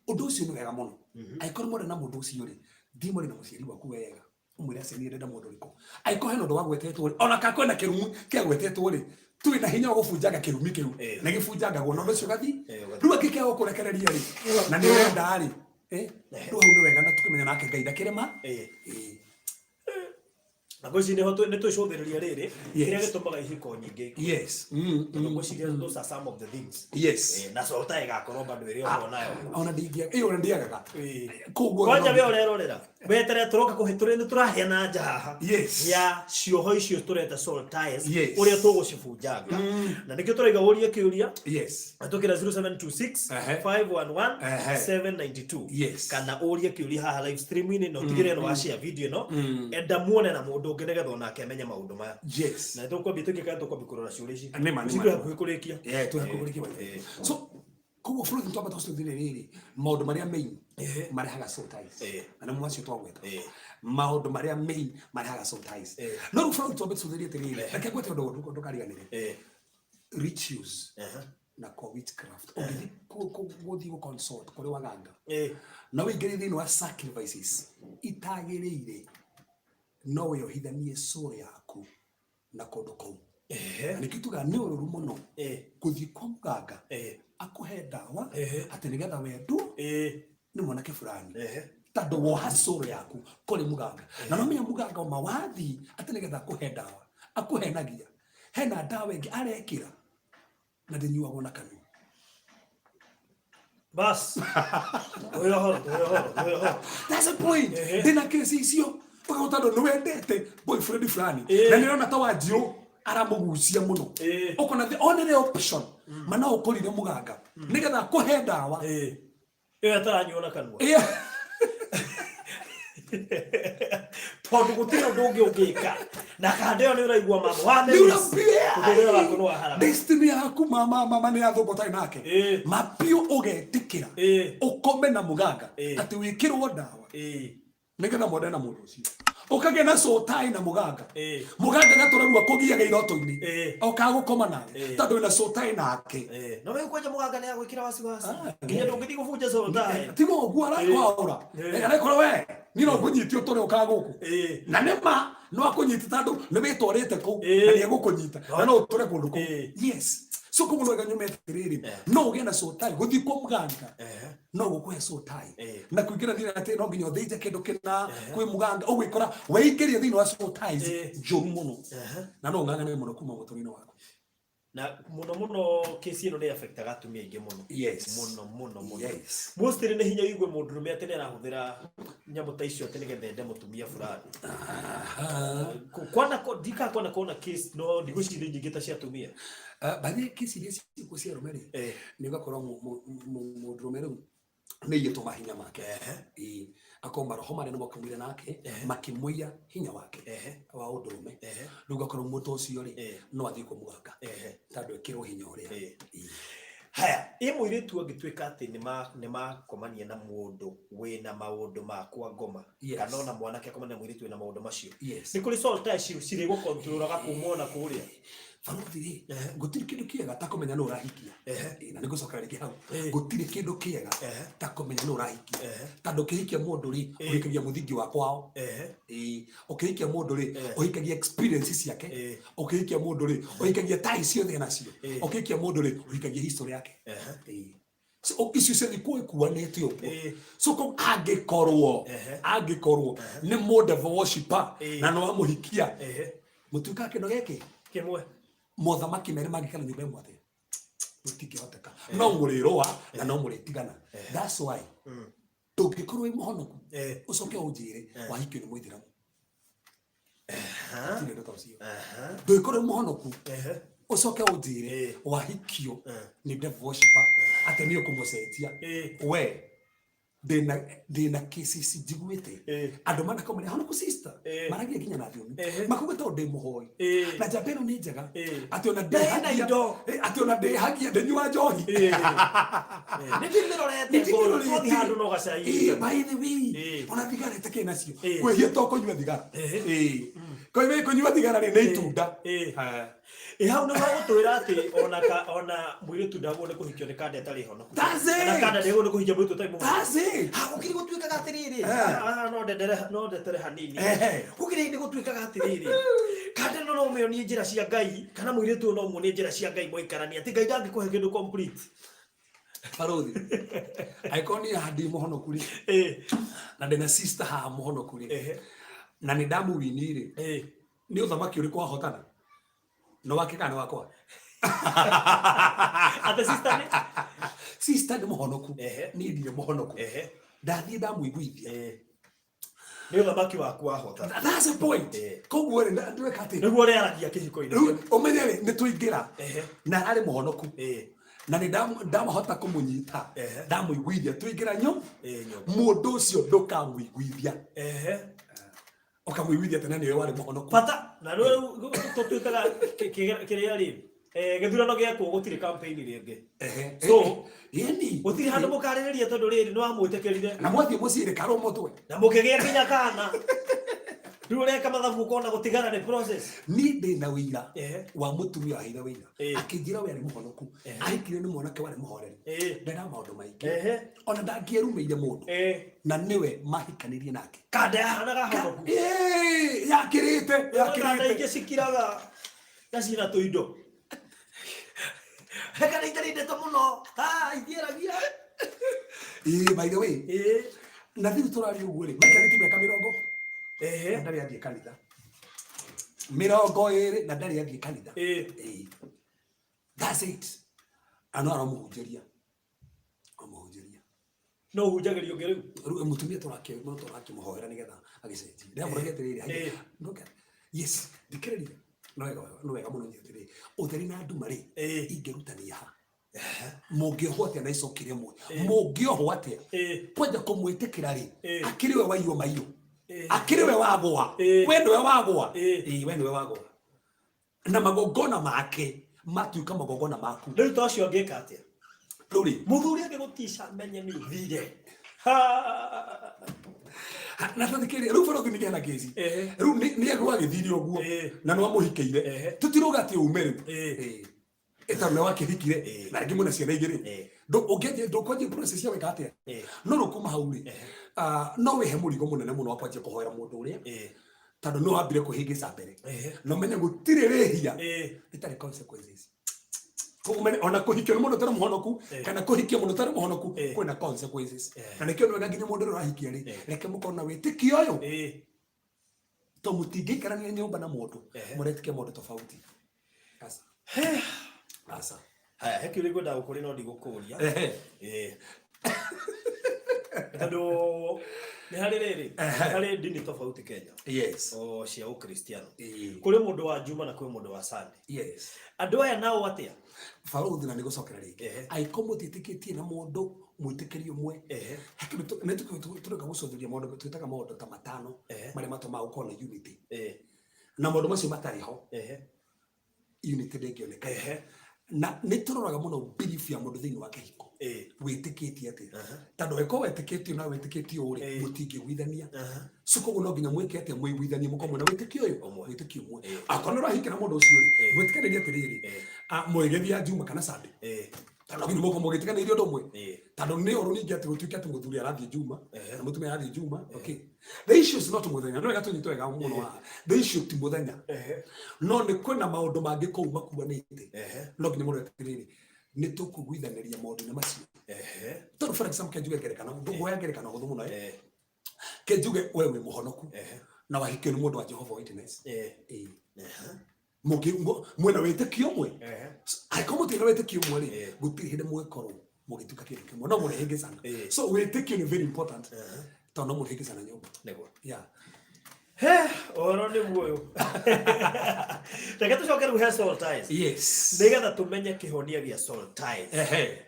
Ũndũ ũcio nĩ wega mũno. Angĩkorwo mwendana na mũndũ ũcio rĩ, thiĩ mwarie na mũciari waku wega, ũmwĩre aca niĩ ndĩrenda mũndũ ũrĩkũ. Angĩkorwo hena ũndũ wagwetetwo rĩ, ona kana kwĩna kĩrumi kĩagwetetwo rĩ, twĩ na hinya wa gũbunjanga kĩrumi kĩu. Na gĩbunjangagwo na ũndũ ũcio ũgathiĩ. Rĩu angĩkĩaga gũkũrekereria rĩ, na nĩ ũrenda rĩ, rĩu hau nĩ wega na tũkĩmenya nake Ngai ndakĩrema. Na ngwĩciria nĩho nĩ twĩcũthĩrĩria rĩrĩ kĩrĩa gĩtũmaga ihiko nyingĩ ikue. Tondũ ngwĩciria those are some of the things. Na soul tie ĩgakorwo bado ĩrĩ oho nayo. Ona ndingĩa, ĩyo ona ndiagaga. Koguo Kwanja we ũrerorera weterere tũroka kũhe tũrĩ nĩ tũraheana nja haha ya cioho icio tũreta soul ties, ũrĩa tũgũcibunjanga, na nĩkĩo tũraiga ũrie kĩũria. Tũkĩra 0726 511 792. Kana ũrie kĩũria haha live stream-inĩ, na ũtigĩrĩre nĩ wa share video ĩno, enda muone na mũndũ ũngĩ nĩgetha onake amenye maũndũ maya. Na tũkwambia tũkĩka tũkwambia kũrora ciũria ici. Nĩ ma, nĩ ma. Twĩ hakuhĩ kũrĩkia. Twĩ hakuhĩ kũrĩkia. So koguo bũrũri twamba tũcũthĩrĩrie rĩrĩ, maũndũ marĩa main marehaga soul ties. Na nĩmo macio twagweta, maũndũ marĩa main marehaga soul ties. No rĩu bũrũri twambe tũcũthĩrĩrie atĩrĩrĩ, reke ngwete ũndũ ndũkariganĩre, rituals na kwa witchcraft. Ũngĩthiĩ gũthiĩ gũ consult kũrĩ waganga na ũingĩre thĩinĩ wa sacrifices itagĩrĩire, no wĩohithanie soul yaku na kũndũ kũu. Na nĩkĩo tugaga nĩ ũũru mũno gũthiĩ kwa mũganga akũhe ndawa atĩ nĩgetha wendwo nĩ mwanake fulani, tondũ woha soul yaku kũrĩ mũganga. Na no menya mũganga ma wathiĩ atĩ nĩgetha akũhe ndawa, akũhenagia hena ndawa ĩngĩ arekĩra na ndĩnyuagwo na kanua. Bas, tũhe ũhoro, tũhe ũhoro, tũhe ũhoro. That's the point. Ndĩna kesi icio ũgagwo tondũ nĩ wendete boyfriend fulani na nĩ ũrona ta Wanjirũ aramũgucia mũno, ũkona the only option mana ũkũrire mũganga nĩgetha akũhe ndawa. Ĩyo ataranyua na kanua, tondũ gũtirĩ ũndũ ũngĩ ũngĩka na kanda ĩyo nĩ ũraigua mama wa Nĩ ũrambia. Mũtũrĩre waku nĩ waharagana. Destiny yaku mama mama nĩ yathũka ũtarĩ nake. Mapiũ ũgetĩkĩra ũkome na mũganga atĩ wĩkĩrwo ndawa nĩgetha mwendane na mũndũ ũcio, ũkagĩa na soul tie na mũganga. Mũganga gatũra rĩu akũgiaga iroto-inĩ, okaga gũkoma nawe tondũ wĩna soul tie nake. No we kwanja mũganga nĩ agwĩkĩra wasiwasi nginya ndũngĩthiĩ gũbunja soul tie. Tiga ũguo arakwaũra, arekora we niĩ no ngũnyite ũtũre ũkaga gũkũ. Na nĩ ma no akũnyite tondũ nĩ wĩtwarĩte kũu na nĩ egũkũnyita na no ũtũre kũndũ kũu. Yes, so koguo no wega nyume atĩrĩrĩ, no ũgĩe na soul tie. Gũthiĩ kwa mũganga no gũkũhe soul tie na kũingĩra thĩinĩ atĩ no nginya ũthĩnje kĩndũ kĩna kwĩ mũganga, ũgwĩkora weingĩria thĩinĩ wa soul ties njũru mũno na no ũng'ang'ane mũno kuma mũtũrĩre waku. Na mũno mũno kesi ĩno nĩ affectaga atumia aingĩ mũno. Mũno mũno mũno. Mostly nĩ hinya ũigue mũndũrũme atĩ nĩ arahũthĩra nyamũ ta icio atĩ nĩgetha ende mũtumia fulani. Kwana ndikaga kwana kuona case, no ndigwĩciria nyingĩ ta cia atumia. Bathi kesi iria ciĩkuo cia arũme rĩ, nĩ ũgakora mũndũrũme rĩu nĩ aiyĩtwo mahinya make. Ĩĩ. Akorwo maroho marĩa nĩ mokaumire nake makĩmũiya hinya wake wa ũndũrũme. Rĩu ũgakora mũndũ ũcio rĩ, no athiĩ kwa mũganga tondũ ekĩrwo hinya ũrĩa. Haya, ĩ mũirĩtu angĩtuĩka atĩ nĩ makomania na mũndũ wĩna maũndũ ma kwa ngoma, kana ona mwanake akomania na mũirĩtu wĩna maũndũ macio, nĩ kũrĩ soul ties cirĩgũkontrolaga kuma ona kũrĩa? Barothi rĩ, gũtirĩ kĩndũ kĩega ta kũmenya nũ ũrahikia. Na nĩ ngũcokera rĩngĩ hau. Gũtirĩ kĩndũ kĩega ta kũmenya nũ ũrahikia, tondũ ũkĩhikia mũndũ rĩ, ũhikagia mũthingi wa kwao. Ũkĩhikia mũndũ rĩ, ũhikagia experience ciake. Ũkĩhikia mũndũ rĩ, ũhikagia tai ciothe enacio. Ũkĩhikia mũndũ rĩ, ũhikagia history yake. So icio ciothe ikuanĩte ũguo. So angĩkorwo angĩkorwo nĩ mũ devil worshiper na nĩ wamũhikia, mũtuĩkaga kĩndũ gĩkĩ kĩmwe. Mothamaki merĩ mangĩkara nyũmba ĩmwe atĩa? Gũtingĩhoteka. No mũrĩrũa na no mũrĩtigana. That's why ndũngĩkorwo wĩ mũhonoku ũcoke ũnjĩre wahikio nĩ mũithĩramu. Gũtirĩ ũndũ ta ũcio. Ndũngĩkorwo wĩ mũhonoku ũcoke ũnjĩre wahikio nĩ devil worshiper atĩ nĩ ũkũmũcenjia. We ndĩna cases njiguĩte andũ manakomania honoku sister, maragia nginya na thiomi, makuga tondũ ndĩ mũhoi na njamba ĩno nĩ njega atĩ ona Ndĩna indo. Atĩ ona ndĩhagia, ndĩnyua njohi. Nĩ ndimĩrorete, twathiĩ handũ no gacai. By the way, ona thigara ĩtakĩrĩ nacio, kwĩhia to kũnyua thigara. Koime kũnyua thigara rĩ nĩ itunda. Ĩ hau nĩ wagũtwĩra atĩ ona ka ona mũirĩtu ndagwo nĩ kũhikio nĩ kanda ĩtarĩ honoku. That's it. Kana kanda ndagwo nĩ kũhikia mũirĩtu ũtarĩ mũhonoku. That's it. Ha gũkĩrĩ gũtuĩkaga atĩrĩrĩ. Haha no ndendere no ndetere hanini. Gũkĩrĩ nĩ gũtuĩkaga atĩrĩrĩ. Kanda ĩno no ũmĩonie njĩra cia Ngai kana mũirĩtu ũyũ no ũmuonie njĩra cia Ngai mũikaranie atĩ Ngai ndangĩkũhe kĩndũ complete. Barothi. Angĩkorwo niĩ haha ndĩ mũhonoku rĩ na ndĩna sister haha mũhonoku rĩ na nĩ ndamũwini rĩ nĩ ũthamaki ũrĩkũ wahotana? Nĩ wake kana nĩ wakwa? Atĩ sister nĩ? Sister nĩ mũhonoku. Niĩ ndirĩ mũhonoku. Ndathiĩ ndamũiguithia. Nĩ ũthamaki waku wahotana. That's the point. Koguo rĩ, ndweka atĩ nĩguo ũrĩaragia kĩhiko-inĩ. Rĩu ũmenye rĩ, nĩ tũingĩra na arĩ mũhonoku na nĩ ndamahota kũmũnyita ndamũiguithia tũingĩra nyũ mũndũ ũcio ndũkamũiguithia. Ũkamũiguithia tena nĩwe warĩ mũhonoku. Bata na rĩu tũtuĩkaga kĩrĩa rĩ gĩthurano gĩekwo gũtirĩ campaign rĩngĩ. So yeni gũtirĩ handũ mũkarĩrĩria tondũ rĩrĩ nĩ wamwĩtĩkĩrire. Na mwathiĩ mũciĩ rĩ karwo mũtwe. Na mũkĩgĩa nginya kana. Rĩu ũreka mathabu ũkona gũtigana nĩ process. Niĩ ndĩ na ũira wa mũtumia waheire ũira. Akĩnjĩra we arĩ mũhonoku. Ahikire nĩ mwanake warĩ mũhoreri. Ndendaga maũndũ maingĩ. Ona ndangĩerumĩire mũndũ. Na nĩwe mahikanirie nake. Kanda yahanaga honoku. Yakĩrĩte, Kanda yakĩrĩte. ingĩ cikiraga na ciĩna tũindo. Kana itarĩ ndeto mũno. Ha, ithieragia. By the way. Na thiru tũraria ũguo rĩ, maikarĩte mĩaka mĩrongo. Na ndarĩ athiĩ kanitha. 20 na ndarĩ athiĩ kanitha. That's it. Ano aramũhunjĩria. Amũhunjĩria. No ũhunjagĩrio ũngĩ rĩu? Rĩu mũtumia no tũrakĩmũhoera nĩgetha agĩcenjie. Ndĩramũragia atĩrĩrĩ, haiya, no ke-, yes, thikĩrĩria. No wega, no wega mũno nyite atĩrĩrĩ, ũtheri na nduma rĩ, ingĩrutania ha? Mũngĩohwo atĩa na icoki rĩmwe? Mũngĩohwo atĩa? Kwanja kũmwĩtĩkĩra rĩ, akĩrĩ we waiywo maiyũ. Akĩrĩ we wagũa. We nĩwe wagũa. We nĩwe wagũa. Na magongona make matuĩka magongona maku. Rĩu ta ũcio angĩka atĩa? Rĩu rĩ, mũthuri angĩgũtica menye nĩ ũthire. Ha, na tũthikĩrĩrie, rĩu bũrũri nĩ kĩhana kĩci. Rĩu nĩ agwagĩthire ũguo, na nĩ wamũhikĩire. Tũtirauga atĩ ume rĩu. Ĩtondũ nĩ wakĩhikire, na rĩngĩ mwĩna ciana igĩrĩ. Ũngĩanjia, ndũkwanjia process ya gwĩka atĩa? No rĩu kuma hau rĩ, no wĩhe mũrigo mũnene mũno wa kwanjia kũhoera mũndũ ũrĩa, tondũ no wambire kwĩhĩngĩca mbere. Na ũmenye gũtirĩ rĩhia rĩtarĩ consequences. Koguo ũmenye, ona kũhikio nĩ mũndũ ũtarĩ mũhonoku, kana kũhikia mũndũ ũtarĩ mũhonoku, kwĩna consequences. Na nĩkĩo nĩ wega nginya mũndũ ũrĩa ũrahikia rĩ, reke mũkorwo na wĩtĩkio ũyũ. Tondũ mũtingĩikarania nyũmba na mũndũ, mũretĩkia maũndũ tofauti. Aca. Aca. Haya, he kĩũria ngwendaga gũkũria no ndigũkũria. Tondũ nĩ harĩ rĩrĩ, nĩ harĩ ndini tofauti Kenya. O cia Ũkristiano. Kũrĩ mũndũ wa Juma na kwĩ mũndũ wa Sunday. Andũ aya nao atĩa? Barũthi na nĩgũcokera rĩngĩ. Angĩkorwo mũtiĩtĩkĩtie na mũndũ mwĩtĩkĩri ũmwe, he kĩndũ nĩ tũreka gũcotheria maũndũ, twĩtaga maũndũ ta matano marĩa matũmaga gũkorwo na unity. Na maũndũ macio matarĩ ho, unity ndĩngĩoneka. Na nĩ tũroraga mũno belief ya mũndũ thĩinĩ wa kĩhiko. Wĩtĩkĩtie atĩa? Tondũ angĩkorwo wetĩkĩtie na wĩtĩkĩtie ũũ rĩ, mũtingĩiguithania. So koguo no nginya mwĩke atĩa? Mũiguithanie, mũkorwo mwĩna wĩtĩkio ũyũ? Ũmwe. Wĩtĩkio ũmwe. Akorwo nĩ ũrahikĩra mũndũ ũcio rĩ, mwĩtĩkanĩrie atĩrĩrĩ, mũgĩthiĩ Juma kana Sunday. Tondũ nginya mũkorwo mũgĩtĩkanĩria ũndũ ũmwe. Tondũ nĩ ũru ningĩ atĩ gũtuĩke atĩ mũthuri arathiĩ Juma, na mũtumia arathiĩ Juma. Okay. The issue is not mũthenya. Nĩ wega tũnyite wega mũno haha. The issue ti mũthenya. No nĩ kwĩna maũndũ mangĩ kũu makuanĩte. No nginya mũrore atĩrĩrĩ, nĩ tũkũiguithanĩria maũndũ-inĩ macio. Tondũ for example, ke njuge ngerekano, ngũoya ngerekano hũthũ mũno, Ke njuge we wĩ mũhonoku. Na wahikio nĩ mũndũ wa Jehovah Witness. Mwĩna wĩtĩkio ũmwe. Angĩkorwo mũtirĩ na wĩtĩkio ũmwe rĩ, gũtirĩ hĩndĩ mũgĩkorwo mũgĩtuĩka kĩndũ kĩmwe. No mũrĩhĩngĩcana. So wĩtĩkio nĩ very important. Tondũ no mũrĩhĩngĩcana nyũmba. Nĩguo. Yeah. He, ũhoro nĩ muoyo. Reke tũcoke rĩu he soul ties. Nĩgetha tũmenye kĩhonia gĩa soul ties.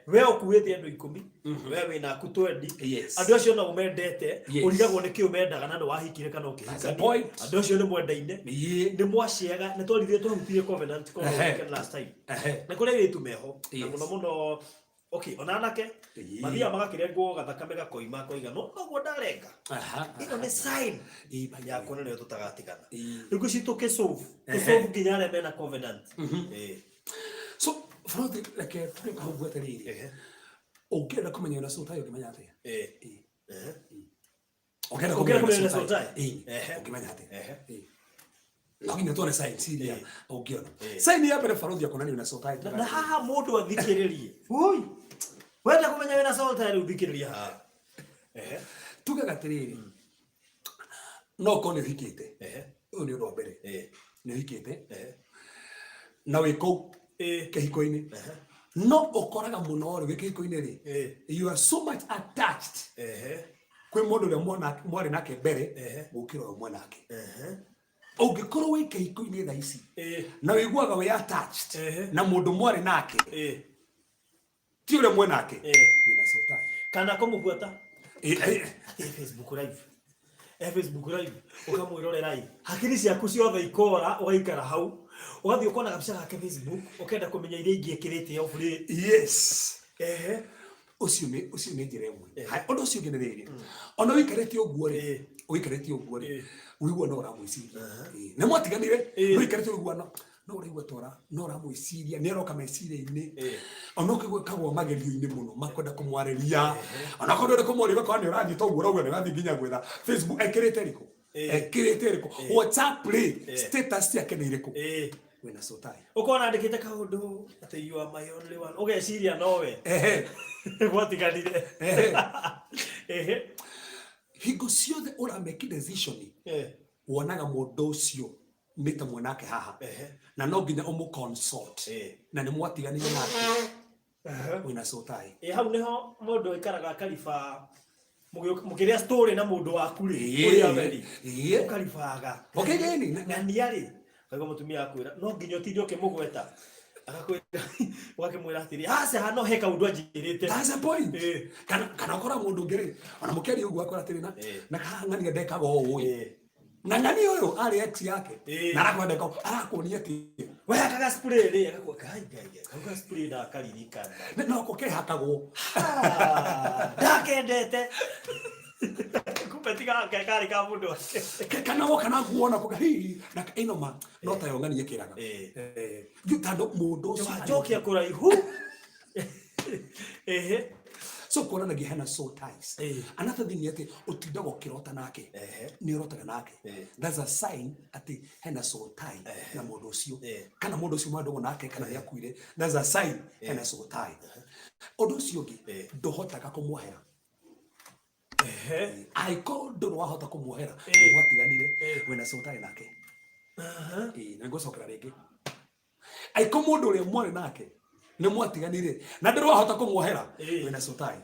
We ũkuĩte andũ 10, we wĩna aku 20. Andũ acio no ũmendete, ũrigagwo nĩ kĩ ũmendaga na nĩ wahikire kana ũkĩhikania. That's the point. Andũ acio nĩ mwendaine. Nĩ mwaciaga, nĩ twarithire twahutirie covenant last time. Nĩ kũrĩ airĩtu meho. Na mũno mũno Okay, ona anake mathiaga magakĩrengwo gathakame gakoima koiga no noguo ndarenga. Ĩno nĩ sign ya kuonania tũtagatigana. Rĩu ici tũkĩsolve tũsolve nginya arĩa mena covenant. So Frothi, reke tũrĩ hau atĩrĩrĩ, ũngĩenda kũmenya wĩna soul tie ũngĩmenya atĩa? Ũngĩenda kũmenya wĩna soul tie ũngĩmenya atĩa? No nginya tuone sign iria ũngĩona. Sign ya mbere, Barothi, akonania wĩna soul tie. Na haha mũndũ athikĩrĩrie. Ui, wenda kũmenya wĩna soul tie, rĩu thikĩrĩria haha. Tugaga atĩrĩrĩ, no ũkorwo nĩ ũhikĩte, ũyũ nĩ ũndũ wa mbere, nĩ ũhikĩte na wĩ kũu kĩhiko-inĩ, no ũkoraga mũno rĩ wĩ kĩhiko-inĩ rĩ, you are so much attached kwĩ mũndũ ũrĩa mwarĩ nake mbere gũkĩra ũyũ mwanake. Ũngĩkorwo wĩ kĩhiko-inĩ thaa ici na wĩiguaga wĩ attached na mũndũ mwarĩ nake, ti ũrĩa mwenake, wĩna soul tie. Kana kũmũbuata atĩ Facebook live, Facebook live ũkamwĩrorera ĩ, hakiri ciaku ciothe ikora, ũgaikara hau, ũgathiĩ ũkona gabica gake Facebook, ũkenda kũmenya iria ingĩ ĩkĩrĩte off rĩ. Ũcio nĩ njĩra ĩmwe. Haya, ũndũ ũcio ũngĩ nĩ rĩrĩ, ona ũikarĩte ũguo rĩ, ũikarĩte ũguo rĩ, ũigua no ũramwĩciria. Nĩ mwatiganire, no ũikarĩte ũigua no ũraigua tora no ũramwĩciria, nĩ aroka meciria-inĩ. Ona ũkĩigua kagwa magerio-inĩ mũno makwenda kũmwarĩria, ona korwo ndũrenda kũmwarĩria, ũgakora nĩ ũrathiĩ toguo ũrauga nĩ ũrathiĩ nginya gwetha Facebook ekĩrĩte rĩkũ, ekĩrĩte rĩkũ, WhatsApp rĩ, status ciake nĩ irĩkũ, wĩna soul tie. Ũkona andĩkĩte kaũndũ atĩ "You are my only one", ũgeciria nowe gwatiganire. Hingo ciothe ũramake decision, wonaga mũndũ ũcio nĩ ta mwanake haha na no nginya ũmũ consult na nĩ mwatiganire nake, wĩna soul tie. Ĩ, hau nĩho mũndũ aikaraga akariba mũkĩrĩa story na mũndũ waku rĩ, ũrĩa we rĩ, ũkaribaga. Ũkĩgĩni. Ng'ania rĩ, kaigua mũtumia akwĩra no nginya ũtinde ũkĩmũgweta, agakwĩra, ũgakĩmwĩra atĩrĩ, aca, no he kaũndũ anjĩrĩte. That's a point. Kana ũkora mũndũ ũngĩ rĩ, ona mũkĩaria ũguo akora atĩrĩ, na na haha ng'ania ndekaga ũũ ĩ, na ng'ania ũyũ arĩ ex yake, na arakwenda arakuonia atĩ we kaga spray rĩ, agakuwa kai kai kai kau ga spray ndakaririkana. No ko kehakagwo. Ah, ndakendete, kumbe tiga karĩ ka mũndũ wake. Kana woka na guona kuga hihi na ĩno ma no tayo ng'ania ĩkĩraga. Tondũ mũndũ ũcio njokia kũraihu. So kuonanagia hena soul ties. Another thing nĩ atĩ ũtindaga ũkĩrota nake, nĩ ũrotaga nake. That's a sign atĩ hena soul tie na mũndũ ũcio, kana mũndũ ũcio mwandũgũ nake kana nĩ akuire. That's a sign hena soul tie. Ũndũ ũcio ũngĩ, ndũhotaga kũmuohera. Angĩkorwo ndũrĩ wahota kũmuohera, nĩ mwatiganire, wĩna soul tie nake. Ĩĩ, na ngũcokera rĩngĩ, angĩkorwo mũndũ ũrĩa mwarĩ nake nĩ mwatiganire na ndũrĩ wahota kũmuohera, wĩna soul tie.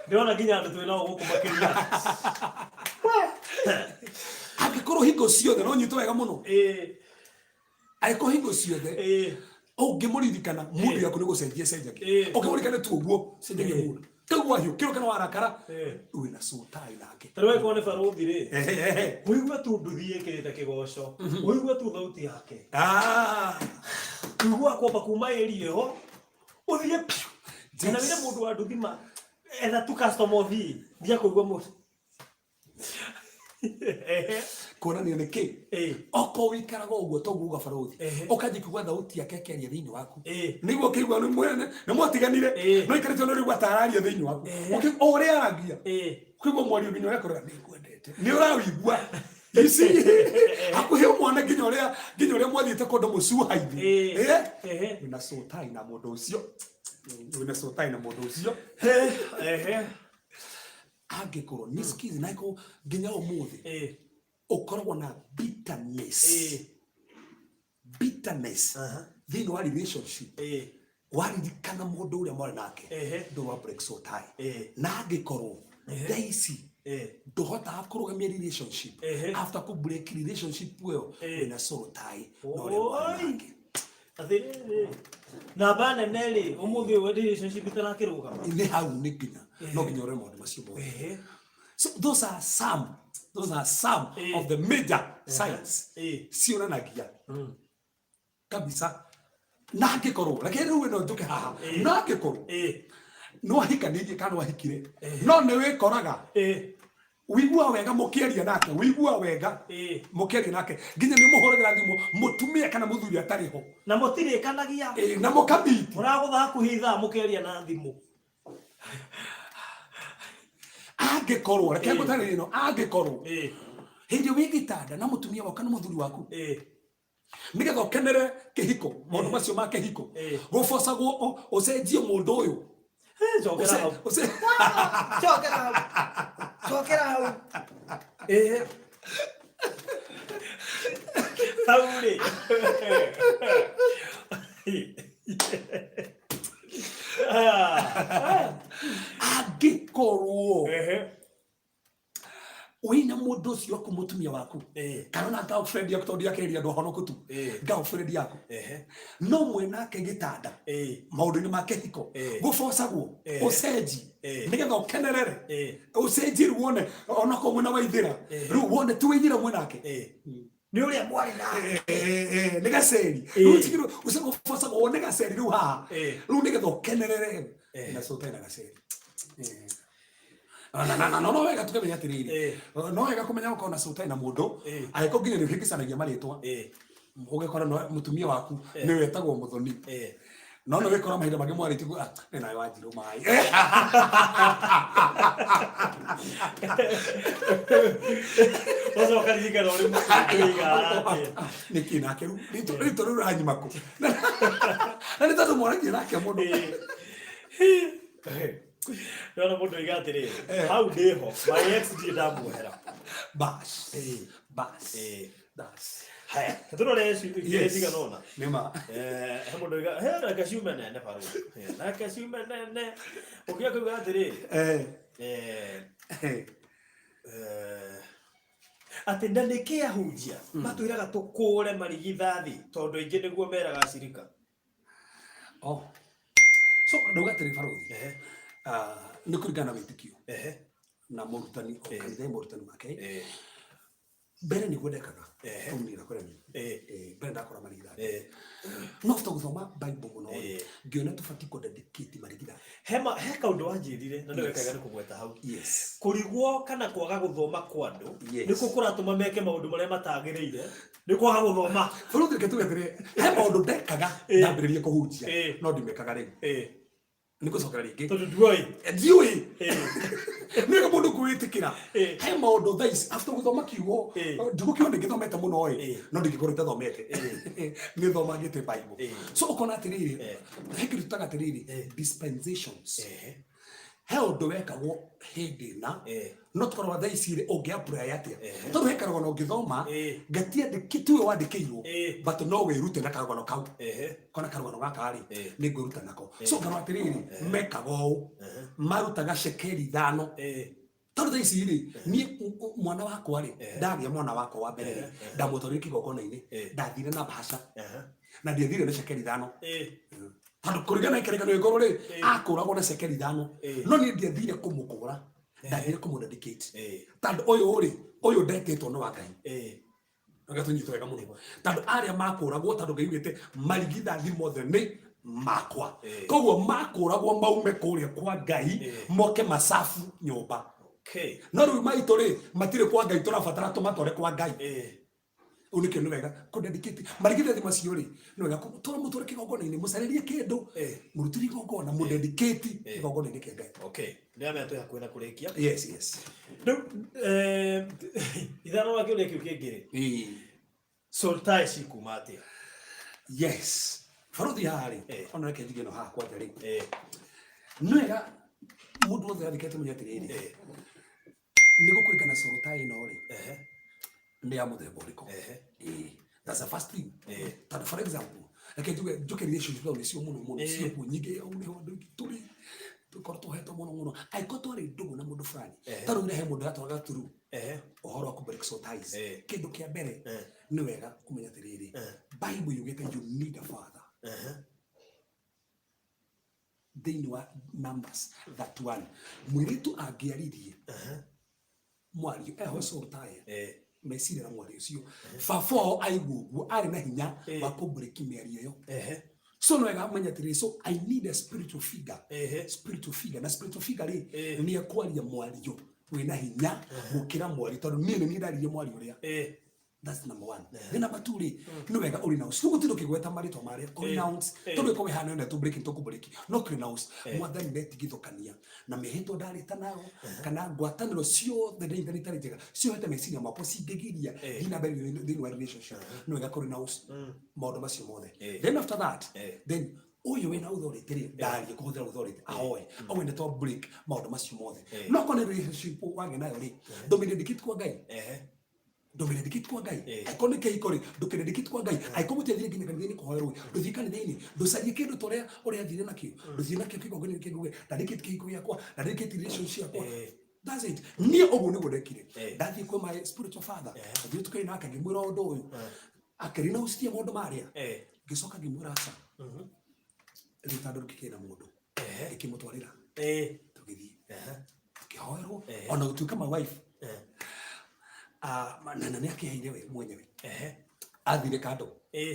Ndĩrona nginya andũ twĩ nao gũkũ makĩria. Angĩkorwo hingo ciothe no nyitwo wega mũno, angĩkorwo hingo ciothe ũngĩmũririkana mundu yaku nĩ gũcenjia cenjagia, ũngĩmũririkana tu ũguo cenjagia mundu kau wahiũ kĩro kana warakara, wĩna soul tie nake. Ta rĩu angĩkorwo nĩ barũthi rĩ, Ehe. ũigue tu nduthi ĩkĩrĩte kĩgoco, ũigue tu thauti yake, ũigua kwamba kuma ĩri ĩho ũthiĩ piu, kana wĩre mũndũ wa nduthi ma etha tu customer, ũthiĩ ndia kũigua mũndũ. Kuonania nĩ kĩ? Okorwo wĩikaraga ũguo toguo uga barũthi, ũkanjia kũigua thauti yake ĩkĩaria thĩinĩ waku, nĩguo ũkĩigua nĩ mwene nĩ mwatiganire, no ikarĩte nĩ ũraigua ta araria thĩinĩ waku. O ũrĩa aragia, ũkĩigua mwario nginya ũrĩa akwĩraga nĩ ngwendete, nĩ ũrawigua ici hakuhĩ ũmwone nginya ũrĩa mwathiĩte kũndũ mũcuha-inĩ. Wĩna soul tie na mũndũ ũcio, wĩna soul tie na mũndũ ũcio. Angĩkorwo nĩ skizi na angĩkorwo nginya ũmũthĩ ũkoragwo na bitterness, bitterness thĩinĩ wa relationship, waririkana mũndũ ũrĩa mwarĩ nake, ndũrĩ wa break soul tie. Na angĩkorwo thaa ici ndũhotaga kũrũgamia relationship after kũ break relationship ĩyo, wĩna soul tie na ũrĩa mwarĩ Oi. nake. Atĩrĩrĩ, namba nene rĩ, ũmũthĩ ũyũ relationship itarakĩrũgama. Nĩ hau nĩ nginya no nginya ũrore maũndũ macio mothe. So those are some of the major signs cionanagia kabisa. Na angĩkorwo reke rĩu ĩno njũke haha, na angĩkorwo nĩ wahikanĩtie kana wahikire, no nĩ wĩkoraga wĩigua wega mũkĩaria nake, wĩigua wega mũkĩaria nake, nginya nĩ mũhũragĩra thimũ mũtumia kana mũthuri atarĩ ho, na mũtirĩkanagia, na mũkamiti mũragũtha hakuhĩ ithaa mũkĩaria na thimũ. Angĩkorwo reke ngũtarĩrie ĩno, angĩkorwo hĩndĩ wĩ gĩtanda na mũtumia waku kana mũthuri waku, nĩgetha ũkenere kĩhiko, maũndũ macio ma kĩhiko, gũbocagwo ũcenjie mũndũ ũyũ. Cokera hau. Cokera hau. Cokera hau. Hau rĩ. Angĩkorwo wĩna mũndũ ũcio waku, mũtumia waku kana na girlfriend yaku, tondũ ndiakĩrĩria andũ ahonoku tu, girlfriend yaku, no mwĩ nake gĩtanda, maũndũ-inĩ ma kĩhiko, gũbocagwo ũcenji nĩgetha ũkenerere, ũcenjie rĩu wone onakorwo mwĩna waithĩra, rĩu wone ti waithĩra mwĩ nake. Nĩ ũrĩa mwarĩ nake. Nĩ gaceri rĩu tigirwo ũcagwo wone gaceri rĩu haha, rĩu nĩgetha ũkenerere na so na gaceri. Na no wega tũkĩmenya atĩrĩrĩ, no wega kũmenya gũkorwo na soul tie na mũndũ, angĩkorwo nginya nĩ ũhĩngĩcanagia marĩtwa, ũgĩkora no mũtumia waku nĩ wetagwo Mũthoni, no nĩ wĩkora mahinda mangĩ mwarĩtie nĩ nawe Wanjirũ maĩ. Wacoka ririkana ũrĩ mũiga atĩa. Nĩkĩ nake rĩu rĩtwa rĩu ranyuma kũ? Na nĩ tondũ mwaragia nake mũno. Ndona mũndũ oiga atĩrĩrĩ, hau ndĩho, my ex ndirĩ ndamuohera. Bas bas bas. Haya, tũrore igĩrĩ cigana ũna. Nĩ ma. He mũndũ oiga, he reke ciume nene barũa. Reke ciume nene. Ũngĩ akauga atĩrĩrĩ, atĩ na nĩkĩ ahunjia matwĩraga tũkũre marigithathi, tondũ aingĩ nĩguo meraga acirika? Oh. So ndauga atĩrĩ barũthi, nĩ kũringana na wĩtĩkio na mũrutani o kanitha, mũrutani wake. Mbere nĩguo ndekaga tũmira kũrĩa niĩ. Mbere ndakora marigithathi, no after gũthoma Bible mũno rĩ, ngĩona tũbatiĩ kũ dedicate marigithathi. He kaũndũ wanjĩrire na nĩ wega nĩ kũgweta hau. Yes. Kũrigwo kana kwaga gũthoma kwa andũ nĩkuo kũratũma meke maũndũ marĩa matagĩrĩire, nĩ kwaga gũthoma. Barũthi, reke tuge atĩrĩ, he maũndũ ndekaga ndambĩrĩrie kũhunjia, no ndimekaga rĩu. Nĩ ngũcokera rĩngĩ. Tondũ nduoĩ. Ndiũĩ. Nĩ wega mũndũ kwĩĩtĩkĩra. He maũndũ thaa ici after gũthoma kiugo, ndigũkiuga nĩ ngĩthomete mũno ĩ, no ndingĩkorwo itathomete, nĩ thomangĩte Bible. So ũkona atĩrĩrĩ, he kĩndũ tũtaga atĩrĩrĩ, dispensations. He ũndũ wekagwo hĩndĩ na no tũkorwo thaa ici rĩ, ũngĩ apply atĩa? Tondũ he karũgano ũngĩthoma gatiandĩki tiwe wandĩkĩirwo, but no wĩrute na karũgano kau. Kona karũgano gaka rĩ, nĩ ngwĩruta nako. So ngarora atĩrĩrĩ, mekaga ũũ, marutaga cekeri 5, tondũ thaa ici rĩ, niĩ mwana wakwa rĩ, ndagĩa mwana wakwa wa mbere rĩ, ndamũtwarire kĩgongona-inĩ, ndathire na bahasha na ndiathire na cekeri 5, tondũ kũringana na kĩrĩkanĩro gĩkũrũ rĩ, akũragwo na cekeri 5. No niĩ ndiathire kũmũkũra, ndathire kũmũ dedicate, tondũ ũyũ rĩ, ũyũ ndetĩtwo nĩ wa Ngai. Gatũnyitwo wega mũno, tondũ arĩa makũragwo, tondũ Ngai ugĩte marigithathi mothe nĩ makwa. Koguo makũragwo maume kũrĩa kwa Ngai, moke macabu nyũmba. No rĩu maitũ rĩ, matirĩ kwa Ngai, tũrabatara tũmatware kwa Ngai. Ũũ nĩkĩo nĩ wega kũ dedicate marigithathi macio rĩ, nĩ wega mũtware kĩgongona-inĩ, mũcarĩrie kĩndũ, mũrutĩre igongona, mũdedicate kĩgongona-inĩ kĩa Ngai. Okay, ndĩramenya twĩ hakuhĩ na kũrĩkia. Yes. Rĩu ithano wa kĩũria kĩu kĩngĩ rĩ, soul tie cikuma atĩa? Yes, barũthi, haha rĩ, ona reke njige ĩno haha kwanja rĩ, nĩ wega mũndũ wothe athikĩte menya atĩrĩrĩ, nĩ gũkũringana soul tie ĩno rĩ, nĩ ya mũthemba ũrĩkũ. That's the first thing. Tondũ for example, reke njuge njuke relationship tondũ nĩcio mũno mũno ciĩkuo nyingĩ, au nĩho andũ aingĩ tũrĩ tũkorwo tũhetwo mũno mũno. Angĩkorwo twarĩ ndũgũ na mũndũ fulani, ta rĩu he mũndũ yatwaraga through ũhoro wa kũ break soul ties, kĩndũ kĩa mbere nĩ wega kũmenya atĩrĩrĩ, Bible yugĩte you need a father. Thĩinĩ wa Numbers 31, mũirĩtu angĩaririe mwario eho soul tie, meciria na mwario ũcio, baba wao aigua ũguo arĩ na hinya wa kũmbreki mĩario ĩyo. So no wega menya atĩrĩrĩ, so I need a spiritual figure. Spiritual figure, na spiritual figure rĩ, nĩ ekwaria mwario wĩna hinya gũkĩra mwario, tondũ niĩ nĩ niĩ ndaririe mwario ũrĩa. That's number one. Then number two rĩ, nĩ wega ũ renounce. Rĩu gũtirĩ ũkĩgweta marĩtwa marĩa ũ renounce, tondũ ĩkorwo ĩhana ĩno tũ break tũkũ break, no kũ renounce Mwathani ndetigithũkania na mĩhĩtwa ndarĩta nayo kana ngwatanĩro ciothe ndĩnyitanĩte itarĩ njega ciohete meciria makwa cingĩgiria thiĩ na mbere thĩinĩ wa relationship. Nĩ wega kũ renounce maũndũ macio mothe. Then after that, then ũyũ wĩna authority rĩ, ndarie kũhũthĩra authority ahoe au ende to break maũndũ macio mothe. No korwo nĩ relationship wagĩa nayo rĩ, ndũmĩdedicate kwa Ngai. Ndũmĩdedicate kwa Ngai. Angĩkorwo nĩ kĩhiko rĩ, ndũkĩdedicate kwa Ngai. Angĩkorwo mũtiathire nginya kanitha-inĩ kũhoerwo, ndũthiĩ kanitha-inĩ, ndũcarie kĩndũ ta ũrĩa ũrĩa athire nakĩo, ndũthiĩ nakĩo kĩgongona-inĩ kĩnguge ndadedicate kĩhiko gĩakwa, ndadedicate relationship yakwa. That's it. Niĩ ũguo nĩguo ndekire. Ndathiĩ kwĩ my spiritual father, ndathiĩ tũkĩrĩ nake, ngĩmwĩra ũndũ ũyũ, akĩrinounce maũndũ marĩa. Ngĩcoka ngĩmwĩra aca, rĩu tondũ ngĩkĩna mũndũ, ngĩkĩmũtwarĩra, tũgĩthiĩ tũkĩhoerwo. Ona gũtuĩka my wife, na nĩ akĩheire we mwenyewe, athire kando,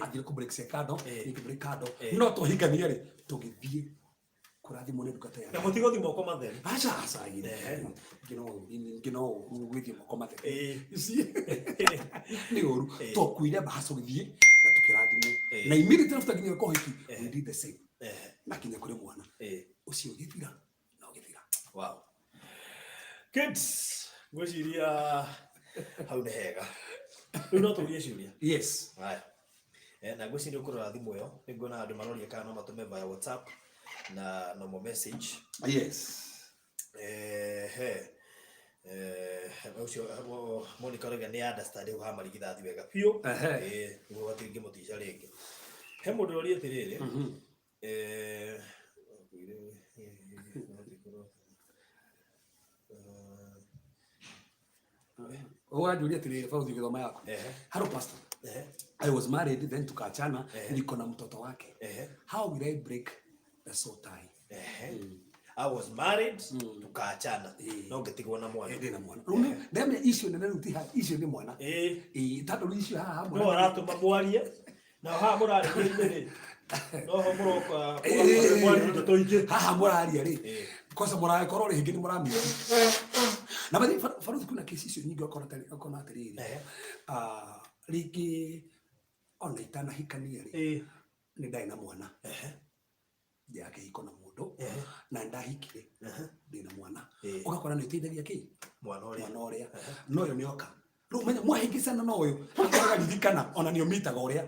athire kũ break cia kando, ningĩ break kando, no twahikania rĩ, tũgĩthiĩ kũrathimwo nĩ ndungata ya Na mũtigũthiĩ moko matheri. Aca, aca, ngino gwĩthiĩ moko matheri. You see? Nĩ ũru. Twakuire mbahaca tũgĩthiĩ na tũkĩrathimwo, na immediately after nginya kũhiki, we did the same, na kinya kũrĩ mwana ũcio ũgĩthira na ũgĩthira. Wow. Good. Ngwĩciria hau nĩ hega. Rĩu no tũrie ciũria. Yes. Haya. Na ngwĩciria ũkũrora thimũ ĩyo, nĩ nguona andũ maroria kana no matũme via WhatsApp na normal message. Yes. He ũcio Monica arauga nĩ understand hau ha marigithathi wega biũ. Nĩguo gatingĩmũtica rĩngĩ. He mũndũ ũroria atĩrĩrĩ, Ũranjũria atĩrĩrĩ, Baruthi, gĩthoma yaku. Hello, pastor. I was married, then tukaachana. Niko na mtoto wake. How will I break the soul tie? I was married, tukaachana, no ngĩtigwo na mwana. Ndĩ na mwana. Rĩu ndamenya icio nene rĩu ti icio nĩ mwana. Ĩĩ, tondũ rĩu icio haha hamwe. No aratũma mwarie na haha mũrarĩria rĩ, noho mũroka mwarie ndeto ingĩ. Haha mũraria rĩ, kwanza mũragĩkorwo rĩngĩ nĩ mũramia na bathi. Baruthi, kwĩna kesi icio nyingĩ ũkona atĩrĩrĩ, rĩngĩ ona itanahikania rĩ, nĩ ndarĩ na mwana ya kĩhiko na mũndũ, na ndahikire ndĩna mwana. Ũgakora nĩ ũteithagia kĩ mwana ũrĩa. Mwana ũrĩa no ũyũ nĩ oka rĩu menya mwahĩngĩcana na ũyũ, akoraga ririkana ona nĩ ũmitaga ũrĩa,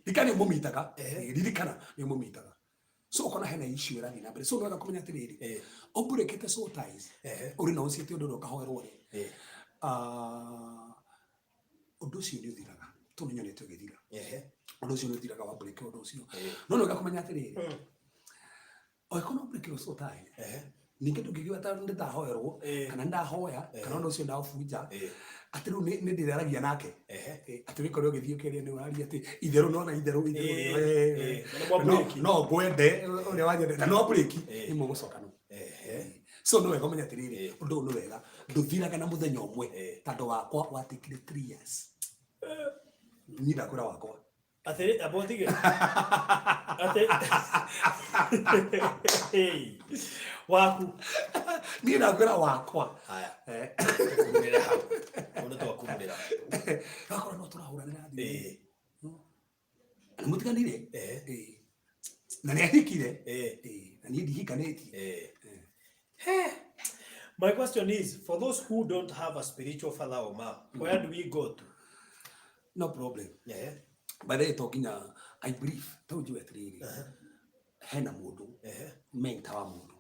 ririkana nĩ ũmũmitaga. Ririkana nĩ ũmũmitaga, so ũkona hena issue ĩrathiĩ na mbere. So nĩ wega kũmenya atĩrĩrĩ, ũmburekete soul ties, ũrĩ na ũciĩte ũndũ ũrĩa ũkahoerwo rĩ, ũndũ ũcio nĩ ũthiraga, tondũ nyonete ũgĩthira. Ũndũ ũcio nĩ ũthiraga wa break ũndũ ũcio. No nĩ wega kũmenya atĩrĩrĩ, angĩkorwo no break soul tie, ningĩ ndũngĩkiuga ta nĩ ndahoerwo kana nĩ ndahoya kana ũndũ ũcio ndaũbunja, atĩ rĩu nĩ ndĩraragia nake. Atĩ wĩkore ũgĩthiĩ ũkĩaria nĩ ũraria atĩ itherũ nona itherũ itherũ. Na nĩ mwa break. No ngwende ũrĩa wanyende na no break, nĩ mũgũcoka no. So nĩ wega ũmenye atĩrĩrĩ, ũndũ ũyũ nĩ wega ndũthiraga na mũthenya ũmwe, tondũ wakwa watikire 3 years. Niĩ ndakwĩra wakwa. Atĩrĩ, amba ũtige atĩ Hey, waku. Niĩ ndakwĩra wakwa. Haya, tũkumĩre hau. Hau nĩ twakumĩra. Gakorwo no tũrahũranĩra thimũ na mũtiganire. Na nĩ ahikire. Na niĩ ndihikanĩtie. My question is, for those who don't have a spiritual father or mom, where do we go to? No problem. By the way, to nginya I believe tau njiwe atĩrĩrĩ, hena mũndũ mentor wa mũndũ,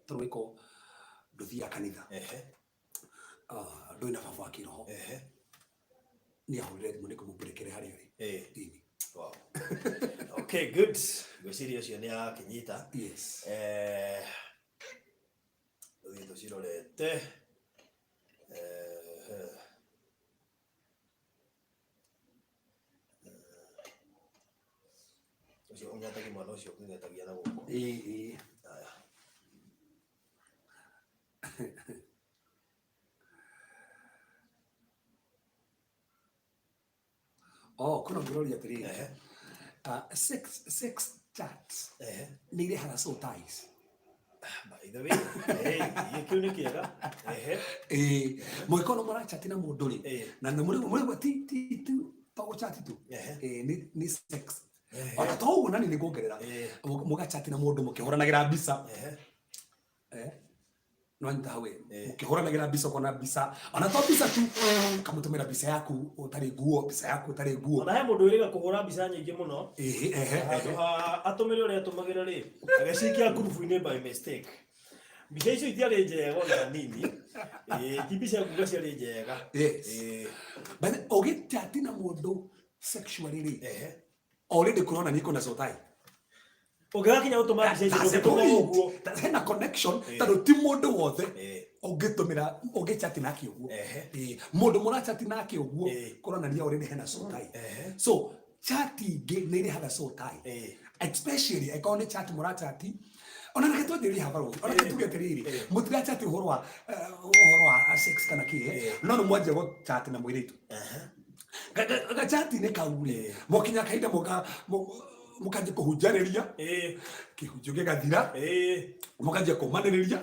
tondũ wĩko ndũthiaga kanitha, ndũrĩ na baba wa kĩroho, nĩ ahũrĩre thimũ nĩ kũmũmbũrĩkĩre harĩa arĩ. Ĩni. Wow. Okay, good. Ngwĩciria ũcio nĩ akĩnyita. Yes. Tũthiĩ tũcirorete. Ũcio ũng'etagia mwana ũcio ũng'etagia na gũkũ. Ĩĩ. Haya. Oh, kuna ngĩroria atĩrĩrĩ, sex Chat nĩ irehaga soul ties. By the way, kĩu nĩ kĩega. Ĩĩ, mũngĩkorwo nĩ mũrachati na mũndũ rĩ, na nĩ mũrĩgua ti ti ti to gũchati tu, nĩ sex. Ona to ũguo, nani nĩ nguongerera, mũgachati na mũndũ mũkĩhũranagĩra mbica. No anyita hau mũkĩhũranagĩra mbica, ũkona mbica, ona to mbica tu, ũkamũtũmĩra mbica yaku ũtarĩ nguo, mbica yaku ũtarĩ nguo. Ona he mũndũ wĩrĩga kũhũra mbica nyingĩ mũno. Handũ ha atũmĩre ũrĩa atũmagĩra rĩ, agĩcikia ngurubu-inĩ by mistake. Mbica icio itiarĩ njega ona hanini. Ti mbica nguga ciarĩ njega. Yes. But ũgĩchati na mũndũ sexually rĩ, already kũronania kwĩna soul tie. Ũngĩgakinya gũtũma mbica icio, That's the ndũngĩtũma point. ũguo. Hena connection, tondũ ti mũndũ wothe ũngĩtũmĩra ũngĩchati nake ũguo. Mũndũ mũrachati nake ũguo, kũronania already hena soul tie. So chat ingĩ nĩ irehaga soul tie, especially angĩkorwo nĩ chat mũrachati. Ona reke twanjĩrĩrie haha barũthi, ona reke tuge atĩrĩrĩ, mũtirachati ũhoro wa sex kana kĩ, no nĩ mwanjia gũchat na mũirĩtu gachati-inĩ kau rĩ, mũkinya kahinda mũkanjia kũhunjanĩria, kĩhunjio gĩgathira, mũkanjia kũmanĩrĩria,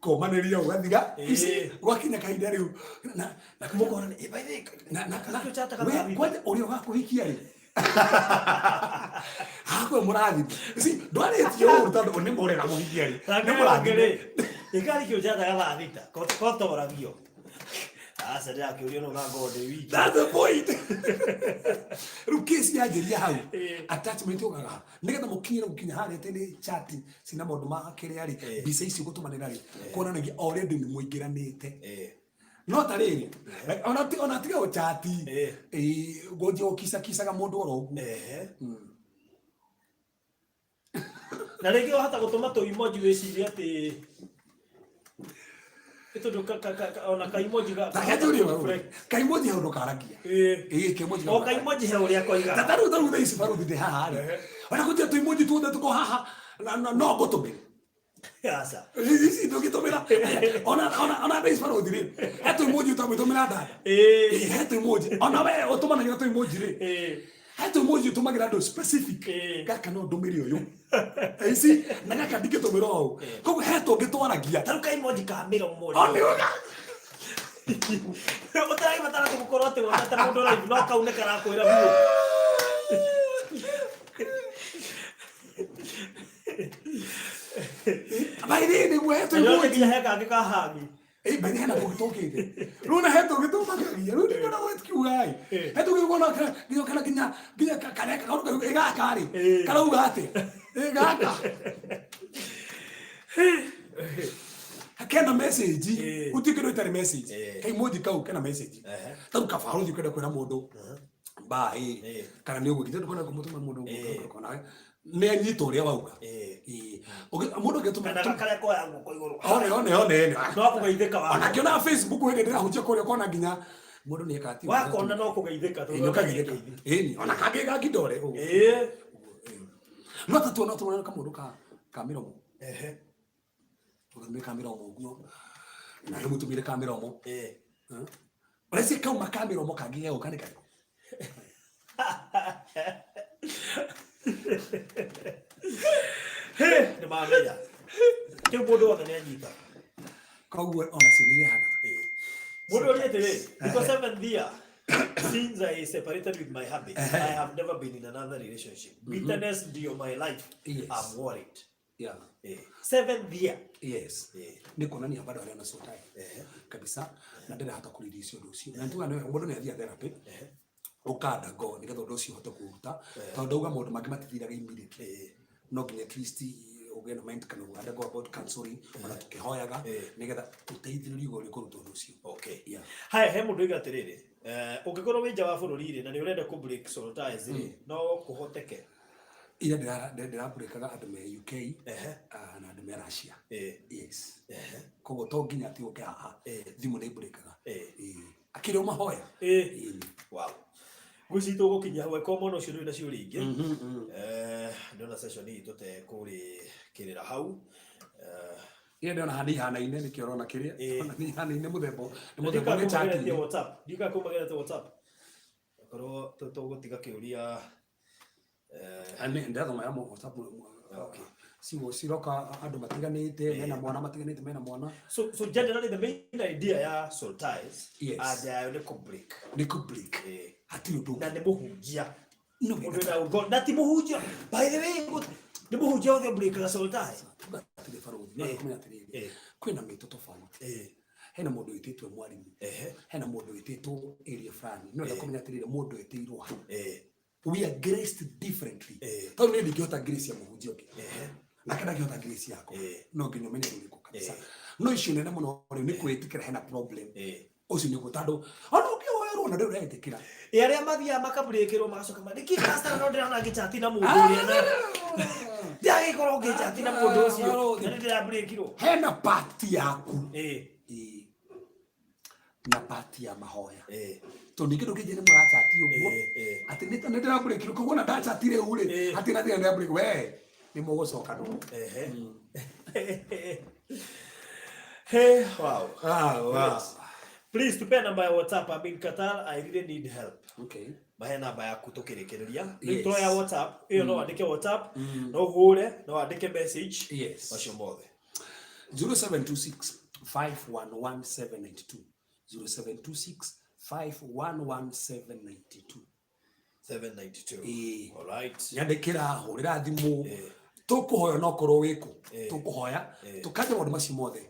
kũmanĩrĩria gũgathira. Ici gwakinya kahinda rĩu na Mũkona by the way, na kakĩo chataga we thaa thita. Kwanja ũrĩa ũgakũhikia rĩ, hakwe mũrathime si ndwarĩtie ũru, tondũ nĩ mũrega mũhikia rĩ, nĩ mũrathime. Ĩkarĩ kĩo chataga thaa thita kotoragio. Aca, ndĩrakĩũrio no ngangorwo ndĩ wiki. That's the point. Rĩu kesi yanjĩria hau, attachment yũkaga nĩgetha mũkinyĩre gũkinya harĩa atĩ nĩ chat cina maũndũ ma kĩrĩa rĩ, mbica ici gũtũmanĩra rĩ, kuonanagia already nĩ mũingĩranĩte. No ta rĩrĩ, ona tiga gũchati, gũthiĩ gũkicakicaga mũndũ oro ũguo. Na rĩngĩ wahota gũtũma tũ emoji wĩcirie atĩ nĩ tondũ ona ka emoji Ta reke njurie, kaimoji hau ndũkaragia. Ĩĩ, kaimoji. O ka emoji he ũrĩa koiga. Ta tarĩu thaa ici baruthi ndĩ haha rĩ, ona kũnjia tũimoji tuothe tuko haha no ngũtũmĩre. Aca. Ici ndũngĩtũmĩra ona thaa ici baruthi rĩ, he tũimoji ũtamwĩtũmĩra dada. Ĩĩ, he tũimoji ona we ũtũmanagĩra tũimoji rĩ, he tũimoji ũtũmagĩra andũ specific. Gaka no ndũmĩre ũyũ ici, na gaka ndingĩtũmĩra ũũ, koguo he tũngĩ twaragia. Ta rĩu ka emoji ka mĩromo O nĩ ũga. Ũtaragĩbatara atĩ gũkorwo atĩ wonete mũndũ live, no kau nĩ karakwĩra biũ. Baithĩ nĩguo he Na nĩũrĩ tũimoji. nginya he kangĩ ka hagi. Ĩ, baithĩ hena tũngĩ tũkĩte rĩu, na he tũngĩ tũmakagia rĩu ndikuona gwĩkiuga ĩ, he tũngĩ kuona nginya kana nginya karĩa karauga ĩ gaka rĩ, karauga atĩ ĩ gaka kena message. Gũtirĩ kĩndũ ĩtarĩ message. Kaimoji kau kena message. Tarĩu kabaruthi ũkĩenda kwĩra mũndũ bye, kana nĩ ũguo githĩ ndũkwenda kũmũtũma mũndũ ũguo, ũkona nĩ anyita ũrĩa wauga. Ĩĩ. Mũndũ angĩtũma Kana karĩa koya guoko igũrũ. One one one one. No kũgeithĩka Ona wa ngĩona Facebook hĩndĩ ndĩrahunjia kũrĩa, ũkona nginya mũndũ nĩ eka wakona no kũgeithĩka. Ĩĩ, nĩ ũkageithĩka. Ĩĩ, ona kangĩ gangindore ũguo. No ta tuona tuona kamũndũ ka mĩromo, ũgatũmĩra ka mĩromo ũguo, na rĩu mũtũmĩre ka mĩromo. Ũreciria kauma ka mĩromo kangĩ gegũka nĩ karĩkũ? Nĩ mamenya kĩu mũndũ wothe nĩ anyita. Koguo onacio nĩ irehaga. Mũndũ ũria atĩrĩ, because seventh year since I separated with my hubby, I have never been in another relationship. Bitterness ndio my life. I'm worried. Seventh year. Yes. Nĩ kuonania bado harĩa na soul tie kabisa, na ndĩrahota kũrelease ũndũ ũcio, na ntuga mũndũ nĩ athiaga therapy ũkandago nĩgetha ũndũ ũcio ũhote kũũruta, tondũ ndauga maũndũ mangĩ matithiraga immediately, no nginya at least ũgĩe na mind kana undergo about counseling, ona tũkĩhoyaga nĩgetha ũteithĩrĩrio ũrĩa kũruta ũndũ ũcio. Yeah. Haya, he mũndũ oiga atĩrĩrĩ, ũngĩkorwo wĩ nja wa bũrũri rĩ, na nĩ ũrenda kũ break soul ties rĩ, no kũhoteke? Ira ndĩrabreakaga andũ me UK, na andũ me Russia. Yes. Koguo to nginya atĩ ũke haha, thimũ nĩ breakaga. Akĩrĩ o mahoya. Wow, ngwĩciria tũgũkinyia hau angĩkorwo mwana ũcio ndũrĩ na ciũria ingĩ. Ndĩrona session itũ te kũrĩkĩrĩra hau. Ira ndĩrona haha nĩ ihanaine, nĩkĩo ũrona kĩrĩa. Ona nĩ ihanaine, mũthemba nĩ mũthemba nĩ chat. Ndikakumageretie WhatsApp, ndikakumageretie WhatsApp, akorwo tũgũtiga kĩũria. Ndĩrathoma ya WhatsApp. Okay. Cigo ciroka andũ matiganĩte mena mwana, matiganĩte mena mwana. So generally the main idea ya soul ties, anja yayo nĩ kũ break. Nĩ kũ break. Hatirĩ ũndũ Na ũngĩ. nĩ mũhunjia. No. Mũndũ wĩna na ti mũhunjia, by the way, nĩ mũhunjia wothe breakaga soul tie? Tuga atĩrĩ barũthi, no kũmenya atĩrĩrĩ, kwĩna mĩto tofauti. Hena mũndũ wĩtĩtwo mwarimũ, hena mũndũ wĩtĩtwo area fulani, no kũmenya atĩrĩrĩ, mũndũ wĩtĩirwo ha. We are graced differently. Tondũ niĩ ndingĩhota grace ya mũhunjia ũngĩ, nake ndangĩhota grace yakwa. No nginya ũmenye rũrĩkũ kabisa. No icio nene mũno rĩu nĩ kwĩtĩkĩra hena problem. Ũcio nĩguo, tondũ ona ũngĩhoerwo na ndũrĩ ũretĩkĩra. Ĩ arĩa mathiaga makabreakĩrwo magacoka ma nĩkĩ, pastor, no ndĩrona ngĩchati na mũndũ ũrĩa na ndĩragĩkorwo ngĩchati na mũndũ ũcio Barũthi. na nĩ ndĩrabreakirwo. Hena part yaku. Ĩĩ. Na part ya mahoya, tondũ ningĩ ndũkĩnjĩre mũrachati ũguo atĩ nĩ ndĩrabreakirwo, koguo na ndachati rĩu rĩ, atĩ na thĩna ndĩrabreak we nĩ mũgũcoka nũ. Hey, wow. Ah, wow. Yes. Please tupe namba ya WhatsApp. I'm in Qatar. I really need help. Okay. Mahe namba yaku tukĩrĩkĩrĩria. Rĩu Yes. tuoya WhatsApp. Ĩyo no wandĩke WhatsApp, no ũhũre, no wandĩke message. Macio mothe. 0726 511 792, 0726 511 792. 792. Ĩĩ. All right. Nyandĩkĩra, hũrĩra thimũ. Tũkũhoya no korwo wĩkũ, tũkũhoya tũkanja maũndũ macio mothe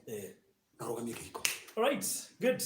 na rũgamie kĩhiko. All right. Good.